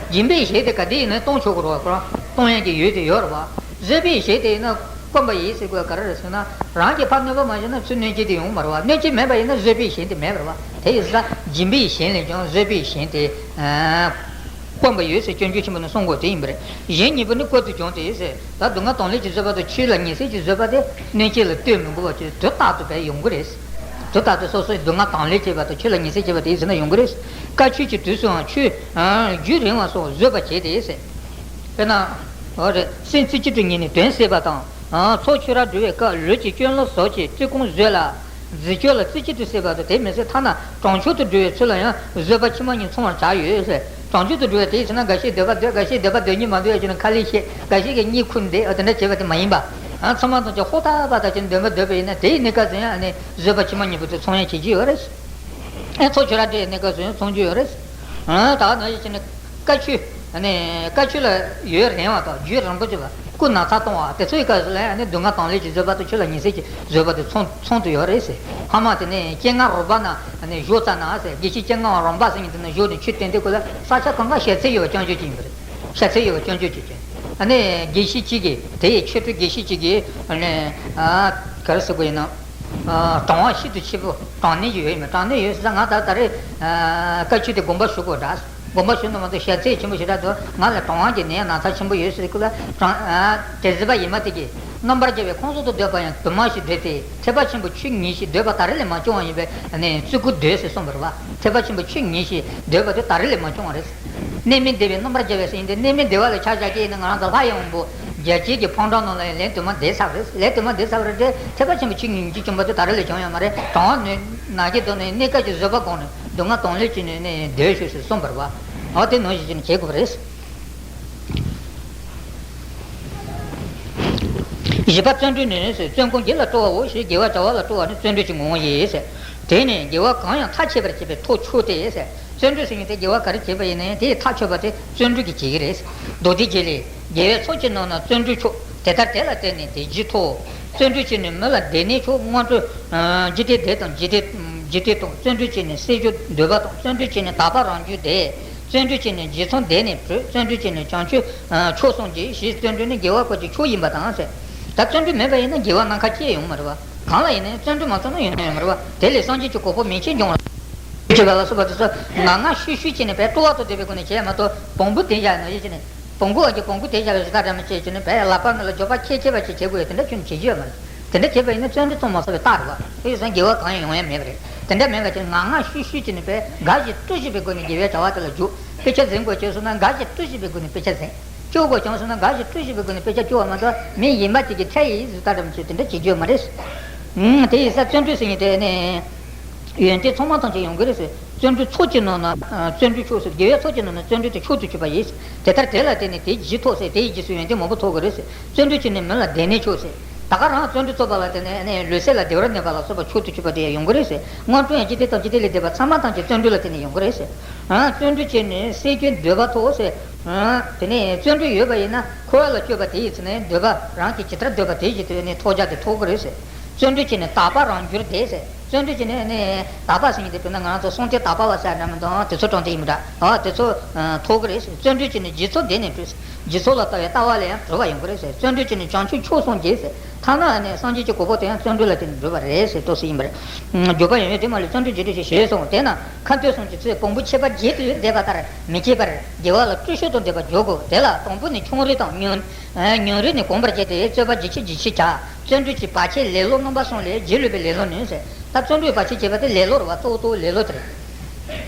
སྦྱིན་པའི་ཞལ་དེ་ག་དེ་ཡིན་ན་གཏོང་ཆོག་གི་རེད་བ། ཁོ་རང་གཏོང་ཡག་གི་ཡུལ་དེ་ཡོད་རེད་བ། བཟོད་པའི་ཞལ་དེ་ཡིན་ན་དཀོན་པ་ཡིན་ཟེར་དགོས་ག་རེ་རེད་ཟེར་ན། རང་གིས་ཕར་གནོད་པ་མ་བྱས་ན་ཚུར་གནོད་བྱེད་དེ་ཡོང་གི་མ་རེད་བ། གནོད་བྱེད་མེད་པ་ཡིན་ན་བཟོད་པའི་ཞལ་དེ་མེད་པ་རེད་བ། དེ་ཡིན་ཙང་སྦྱིན་པའི་ཞལ་ལས་ཀྱང་བཟོད་པའི་ཞལ་དེ། ཨ། དཀོན་པ་ཡོད་ཟེར་སྐྱོན་བརྗོད་ཆེན་པོ་ནས་གསུང་དགོས་དེ་ཡིན་པ་རེད། གཞན་གཉིས་པོ་ནི་བཀོད་དུ་བྱུང་སྟེ་ཟེར། ད་སྡུག་བསྔལ་དང་ལེན་གྱི་བཟོད་པ་དང་ཆོས་ལ་ཉེས་སྲིད་ཀྱི་བཟོད་པ་དེ་གནོད་བྱེད་ལ་ལྟོས་མི་དགོས་པ་ཅིག་དུས་རྟག་ཏུ་བས་ཡོང་གི་རེད། དུས་རྟག་ཏུ་སོ་སོའི་སྡུག་བསྔལ་དང་ལེན་བྱེད་པ་དང་ཆོས་ལ་ཉེས་སྲིད་བྱེད་པ་དེ་ཡིན་ཟེར་ན་ཡོང་གི་རེད། བཀའ་ཆོས་ཀྱི་དུས་སུའང་ཆོས་རྒྱུན་རིང་བ་སོགས་བཟོད་པ་བྱས་ཏེ་ཟེར། དཔེར་ན། འོ་རེད། སེམས་རྩེ་གཅིག་ཏུ་ཉིད་ནས་དོན་གསལ་བ་དང་། ཚོགས་ཆོས་ར་སྒྲུབ་པའི་སྐབས་ལུས་ཀྱི་སྐྱོན་ལ་ཟག་བཅས་བརྩི་སྐོང་བཟོད་ལ། རྫས་སྐྱོན་ལ་རྩེ་གཅིག་ཏུ་སེལ་བ་དང་དེ་མི་སེལ་ཐ་ན་དྲང་ཕྱོགས་སུ་འགྲོ་བའི་ཚུལ་ལ་ཡང་བཟོད་པ་ཕྱི་མ་གཉིས་ཚང་བར་བྱ་ཡོད་ཟེར། དྲང་ཕྱོགས་སུ་འགྲོ་བ་དེ་ཡིན་ན་འགའ་ཤས་འདོད་པ་འདོད། འགའ་ཤས་འདོད་པ་འདོད་ཀྱི་མ་འདོད་ཀྱི་ན་ཁ་ལས་བཤད། འགའ་ཤས་ཀྱིས་གཉིད་ཁུག་བསྡད། འོ་དེ་འདྲ་བྱེད་པ་དེ་མ་ཡིན་པ། ཨ། ཚང་མ་ཚང་ཅིག་ཧོ་ཐག་པ་ཐག་ཅིག་འདོད་པ་འདོད་པ་ཡིན་ན་དེའི་གནས་སྐབས་སུ་ཡང་ཨ་ནི་བཟོད་པ་ཕྱི་མ་གཉིས་པོ་དེ་ཚང་ཡང་བྱེད་ཀྱི་ཡོད་རེད། ཨེ། ཚོགས་ཆོས་ར་སྒྲུབ་གནས་སྐབས་སུ་ཡང་ཚང་རྒྱུ་ཡོད་རེད། ཨ། ད་ནང་བཞིན་བྱས་ནས། བཀའ་ཆོས། ཨ་ནི་བཀའ་ཆོས་ལ་ཡུན་རིང་བ་དང་རྒྱུན་རིང་པོ་བྱེད་པ། སྐུ་ན་ཚ་གཏོང་བ་དེ་ཚོའི་སྐབས་སུ་ལ་ཨ་ནི་སྡུག་བསྔལ་དང་ལེན་གྱི་བཟོད་པ་དང་ཆོས་ལ་ཉེས་སྲིད་ཀྱི་བཟོད་པ་དེ་ཚང་ཚང་དུ་ཡོད་རེད་ཟེར། ཕ་མ་དེ་ནས་སྤྱན་སྔ་རོལ་པ་ན་ཨ་ནི་བཞུགས་ཙ་ན་ཟེར། དགེ་བཤེས་སྤྱན་སྔ་རོལ་པ་ཟེར་མཁན་དེ་ན་བཞུགས་ནས་ཆོས་བསྟན་དེ་ཁོ་ལ་ས་ཆ་གང་ག་ཞེ་ཚད་ཡོད་པ་རྐྱང་རྐྱང་ཅིག་ཡིན་པ་རེད། ཤ་ཚའི་ཡོད་པ་སྐྱོན་བརྗོད་བྱེད་ཀྱི། ཨ་ནི་དགེ་བཤེས་གཅིག་གིས་དེ་ཡི་ཆོས་གྲོགས་དགེ་བཤེས་གཅིག་གིས་ཨ་ནི་ཨ་ག་རེ་ཟེར་དགོས་ཡིན་ན། ཨ་དྲང་བ་ཤིན་ཏུ་ཆེན་པོ་དྲང་ནས་ཡོད་ཡིན་མིན། དྲང་ནས་ཡོད་ཟེར་ས། ང་ད་ད་རེས་ཨ་བཀའ་ཆོས་དེ་དགོངས་པ་ཞུ་དགོས་འདྲ། དགོངས་པ་ཞུ་ན་མ་གཏོགས་ཤ་ཚའི་ཆེན་པོ་ཞེ་དྲག་འདུག་ང་ལ་དྲང་བ་གི་ནད་ན་ཚ་ཆེན་པོ་ཡོད་ཟེར་ཁུལ་ལ་དྲང་ཨ་དེ་ཟེར་བ་ཡིན་མ་དེ་གིས། རྣམ་པར་རྒྱལ་བའི་ཁོངས་སུ་འདོད་པ་ཡང་དུ་མ་ཞིག་འདོད་དེ། ཐེག་པ་ཆེན་པོ་ཆོས་ཉིད་ཞེས་འདོད་པ་ད་རེས་ལས་མ་བྱུང་བ་ཡིན་པས་ནི་བརྩི་བཀུར་འདོད་ཟེར་གསུངས་པ་རེད་བ། ཐེག་པ་ཆེན་པོ་ཆོས་ཉིད་ཞེས་འདོད་པ་དེ་ད་རེས་ལས་མ་བྱུང་བ་རེད། གནས་མལ་བདེ་བའི་རྣམ་པར་རྒྱལ་བའི་ཟེར་ཡིན་ཏེ། གནས་མལ་བདེ་བ་ལ་ཆ་བཞག་གི་ཡིན་ན་ང་རང་ཚོ་ལྷ་ཡི་དབང་པོ་རྒྱལ་བྱེད་ཀྱི་ཕོ་བྲང་ནང་ལ་ཡང་ལན་དུ་མ་བསྡད་ཚར་བ་རེད། ལན་དུ་མ་བསྡད་ཚར་བ་རེད་དེ། ཐེག་པ་ཆེན་པོ་ཆོས་ཉིད་ཀྱི་བྱུང་བ་དེ་ད་རེས་ལས་བྱུང་ཡོད་མ་རེད། གྲང་བ་ནི་ན་གི་དོན་ནི་གནས་སྐབས་ཀྱི་བཟོད་པ་བསྒོམས་ནས་སྡུག་བསྔལ་གདོང་ལེན་བྱས་ནས་ནི་སྡོད་ཤོག་ཟེར་གསུངས་པ་རེད་བ། འོ་དེ་ནང་བཞིན་བྱས་ནས་བྱེད་དགོས་པ་རེད། བཞི་པ་བརྩོན་འགྲུས་ནི། བརྩོན་ཀུན་དགེ་ལ་སྤྲོ་བའོ་ཞེས། དགེ་བ་བྱ་བ་ལ་སྤྲོ་བ་ནི་བརྩོན་འགྲུས་ཀྱི་ངོ་བོ་ཡིན་ཟེར། དེ་ནི་དགེ་བ་གང་ཡང་མཐའ་ཆད་པར་བྱེད་པའི་ཐབས་མཆོག་སྟེ་ཟེར། བརྩོན་འགྲུས་ཟེར་མཁན་དེ་དགེ་བ་ག་རེ་བྱེད་པ་ཡིན་ནའི་དེའི་ཐབས་མཆོག་པ་དེ་བརྩོན་འགྲུས་ཀྱིས་བྱེད་ཀྱི་རེད། མདོ་སྡེ་རྒྱན་ལས། དགེ་བའི་ཚོགས་ཀྱི་ནང་ན་བརྩོན་འགྲུས་མཆོག་དེ་ལྟར་དེ་ལ་བརྟེན་ནས་དེ་བགྱིད་དོ། བརྩོན་འགྲུས་བྱས་ནས་མི་ལ་བདེ་གནས་མཆོག་སྔོན་འགྲོ། ཨ་འཇིག་རྟེན་བདེ་དང་འཇིག་རྟེན་འཇིག་རྟེན་དང་། བརྩོན་འགྲུས་བྱས་ནས་སྲིད་རྒྱུ་འདོད་པ་དང་། བརྩོན་འགྲུས་བྱས་ནས་དག་པ་རང་རྒྱུད་བདེ། བརྩོན་འགྲུས་བྱས་ནས་རྗེ་བཙུན་སྡེ་ནས་གྲོལ། བརྩོན་འགྲུས་བྱས་ནས་བྱང་ཆུབ་ཨ་མཆོག་སངས་རྒྱས་ཞེས། བརྩོན་འགྲུས་ནི་དགེ་བ་བཀོད་ཀྱི་མཆོག་ཡིན་པ་དང་ཟེར། ད་བརྩོན་འགྲུས་མེད་པ་ཡིན་ན་དགེ་བ་ནམ་མཁའ་སྐྱེ་ཡོང་མ་རེད་བ། གང་ལ་ཡིན་ནའི་བརྩོན་འགྲུས་མ་བརྩམས་ན་ཡོང་ན་ཡོང་མ་རེད་བ། དེ་ལས་སངས་རྒྱས་ཀྱི་གོ་འཕང་མན་ཆད་འབྱུང་བ་རེད། ཅེས་པ་ལ་སོགས་པ་དེ་ཚོ་ངང་ངམ་ཤུགས་ཤུགས་བྱས་ནས་བས་སྤྲོ་བ་དང་ལྡན་པའི་སྒོ་ནས་བྱས་མ་གཏོགས་བོང་བུ་དེ་བཞག་ནང་བཞིན་བྱས་ནས། བོང་གུ་འོག་གི་བོང་གུ་དེ་བཞག་པའི་གཞི་རྟགས་འདྲ་མི་བྱེད་ཀྱི་ནི་བས་ལག་པ་ངན་ལ་འཇོག་པ་ཁྱད་ཆེ་བ་ཞིག་བྱེད་དགོས་ཡོད། དེ་འདྲ་ཁྱོན་ནས་བྱེད་རྒྱུ་ཡོད་མ་རེད། དེ་འདྲ་བྱེད་པ་ཡིན་ན་བརྩོན་འགྲུས་བརྩམས་མ་ཚར་བའི་རྟགས་རེད་བ། དེ་ཡིན་ཙང་དགེ་བ་གང་ཡང་ཡོང་ཡ་མེད་པ་རེད། དེ་འདྲ་མེད་པ་ཅིག་ངང་ངམ་ཤུགས་ཤུགས་བྱས་ནས་བས་དགའ་ཞིང་སྤྲོ་ཞིང་བའི་སྒོ་ནས་དགེ་བའི་བྱ་བ་དེ་ལ་འཇུག་དཔེ་ཆ་འཛིན་དགོས་བྱུང་སོང་ན་དགའ་ཞིང་སྤྲོ་ཞིང་བའི་སྒོ་ནས་དཔེ་ཆ་འཛིན། སྐྱོ་དགོས་བྱུང་སོང་ན་དགའ་ཞིང་སྤྲོ་ཞིང་བའི་སྒོ་ནས་དཔེ་ཆ་སྐྱོ་བ་མ་གཏོགས་མི་ཡིན་པ་ཅིག་གི་ཁྲལ་ཡིན་ཟེར་ལྟ་འདྲ་མི་བྱེད། དེ་འདྲ་བྱེད་རྒྱུ་ཡོད་མ་རེད། ཨང་དེ་ཡིན་ཙང་བརྩོན་འགྲུས་ཟེར་མཁན་དེ་ནི། ཡོན་ཏན་ཚང་མ་ཐམས་ཅད་ཡོང་གི་རེད་ཟེར། བརྩོན་འགྲུས་ཚོགས་ཀྱི་ནང་ན་ཨ་བརྩོན་འགྲུས་མཆོག་ཟེར། དགེ་བའི་ཚོགས་ཀྱི་ནང་ན་བརྩོན་འགྲུས་དེ་མཆོག་ཏུ་གྱུར་པ་ཡིན། དེ་ལྟར་དེ་ལ་བརྟེན་ནས་དེ་བགྱིད་དོ་ཟེར། དེ་ཡི་རྗེས་སུ་ཡོན་ཏན་མང་པོ་ཐོབ་དགོས་རེད་ཟེར། བརྩོན་འགྲུས་བྱས་ནས་མི་ལ་བདེ་གནས་མཆོག་ཟེར། ད་ག་རང་བརྩོན་འགྲུས་ཚོགས་པ་ལ་བརྟེན་ནས་ནི་ལུས་སེམས་ལ་བདེ་བར་གནས་པ་ལ་སོགས་པ་མཆོག་ཏུ་གྱུར་པ་དེ་ཡང་ཡོང་གི་རེད་ཟེར། སྔོན་འགྲོ་ཡང་འཇིག་རྟེན་དང་འཇིག་རྟེན་ལས་འདས་པ་ཚང་མ་ཐམས་ཅད་བརྩོན་འགྲུས་ལ་བརྟེན་ནས་ཡོང་གི་རེད་ཟེར། ཨ་བརྩོན་འགྲུས་བྱས་ནས་སྲིད་རྒྱུའི་འདོད་པ་ཐོབ་ཟེར། ཨ་དེ་ནས་བརྩོན་འགྲུས་ཡོད་པ་ཡིན་ན་འཁོར་བ་ལ་སྤྱོད་པ་དེ་ཡི་ཚེ་ནས་འདོད་པ་རང་གིས་ཇི་ལྟར་འདོད་པ་དེ་བཞིན་དུ་ནི་ཐོབ་བྱ་དེ་ཐོབ་གི་རེད་ཟེར། བརྩོན་འགྲུས་བྱས་ནས་དག་པ་རང་རྒྱུད་བདེ་ཟེར། བརྩོན་འགྲུས་བྱས་ནས་ནི་དག་པ་ཟེར་མཁན་དེ་དཔེར་ན་ང་རང་ཚོ་གསུང་རྟེན་དག་པ་བ་ཟེར་འདྲ་མི་འདུག་དེ་ཚོ་དྲང་བདེན་ཡིན་པ་འདྲ། ཨ་དེ་ཚོ་ཨ་ཐོབ་གི་རེད་ཟེར། བརྩོན་འགྲུས་བྱས་ནས་རྗེས་ཚོགས་སྡེ་ནས་གྲོལ་ཟེར། རྗེས་ཚོགས་ལ་ལྟ་བའི་ལྟ་བ་ལ་ཡང་གྲོལ་བ་ཡོང་གི་རེད་ཟེར། བརྩོན་འགྲུས་བྱས་ནས་བྱང་ཆུབ་མཆོག་སངས་རྒྱས་ཟེར། ཐ་ན་ནི་སངས་རྒྱས་ཀྱི་གོ་འཕང་དེ་ཡང་བརྩོན་འགྲུས་ལ་བརྟེན་ནས་འགྲུབ་པ་རེད་ཟེར་ཏོག་ཙམ་ཡིན་པ་རེད། ཨ་འགྱོད་པ་ཡོང་ཡོད་དེ་མ་ལུས་བརྩོན་འགྲུས་རྗེས་འགྲོ་ཞེས་ཞེས་གསུངས། དེས་ན་ཁ་འདོན་གསུམ་གྱི་ཚེ་བོང་བུ་ཁྱད་པར་བརྒྱད་དུ་འདས་པ་ལྟར་མི་བྱེད་པར་དགེ་བ་ལ་བརྟུལ་ཞུགས་དང་ལྡན་པར་འཇོག་དགོས། དེ་ལ་དང་པོ་ནི་ཆུང་རིས་དང་ཉུང་། ཨ་ཉུང་རིས་ནི་གོམས་པར་བྱས་ཏེ་རྩོད་པ་ཇི་ཆེ་ཇི་ཆེ་བྱ། བརྩོན་འགྲུས་ཀྱི་བར་ཆད་ལེ་ལོ་རྣམ་པ་གསུམ་ལས་རྗེས་ལུས་པའི་ལེ་ལོ་ནི་ཟེར། ད་བརྩོན་འགྲུས་བར་ཆད་བྱེད་པ་དེ་ལེ་ལོ་རེད་བ། གཙོ་བོ་གཙོ་བོ་ལེ་ལོ་དེ་རེད།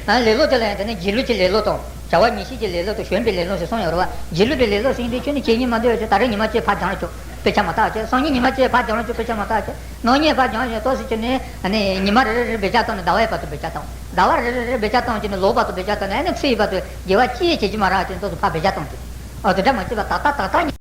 ཨ་ལེ་ལོ་དེ་ལ་ཡང་དེ་ནི་རྗེས་ལུས་ཀྱི་ལེ་ལོ་དང་བྱ་བ་ཉེས་བྱས་ཀྱི་ལེ་ལོ་དང་གཞོམ་པའི་ལེ་ལོ་ཟེར་གསུམ་ཡོད་རེད་བ། རྗེས་ལུས་པའི་ལེ་ལོ་ཟེར་མཁན་དེ་ཁྱོད་ནི་ཁྱེད་ཉིན་མ་འདོད་ཡོད་ཀྱི་ད་རེས་ཉི་མ་གཅིག་ཕར་སྦྱང་རོགས་བྱོས། དཔེ་ཆ་མ་བལྟ་བྱས། སང་ཉིན་ཉི་མ་གཅིག་ཕར་སྦྱང་རོགས་བྱོས། དཔེ་ཆ་མ་བལྟ་བྱས། ནངས་ཉིན་ཕར་སྦྱང་བྱས་ཏོག་ཙམ་བྱས་ནས་ཨ་ནི་ཉི་མ་རེ་རེ་རེ་འབད་བརྩོན་བཏང་ནས་ཟླ་བ་ཡི་བར་དུ་འབད་བརྩོན་བཏང་། ཟླ་བ་རེ་རེ་རེ་འབད་བརྩོན་བཏང་བྱས་ནས་ལོ་བར་དུ་འབད་བརྩོན་བཏང་ནས་ཨ་ནི་ཚེ་ཡི་བར་དུ་དགེ་བ་ཅི་ཡང་བྱེད་ཀྱི་མ་རག་ཅིང་ཏོག་ཙམ་ཕར་འབད་བརྩོན་བཏང་སྟེ། ཨ་དེ་འདྲ་མ་བྱས་པར་ད་ལྟ་ད་ལྟ་ཉིད།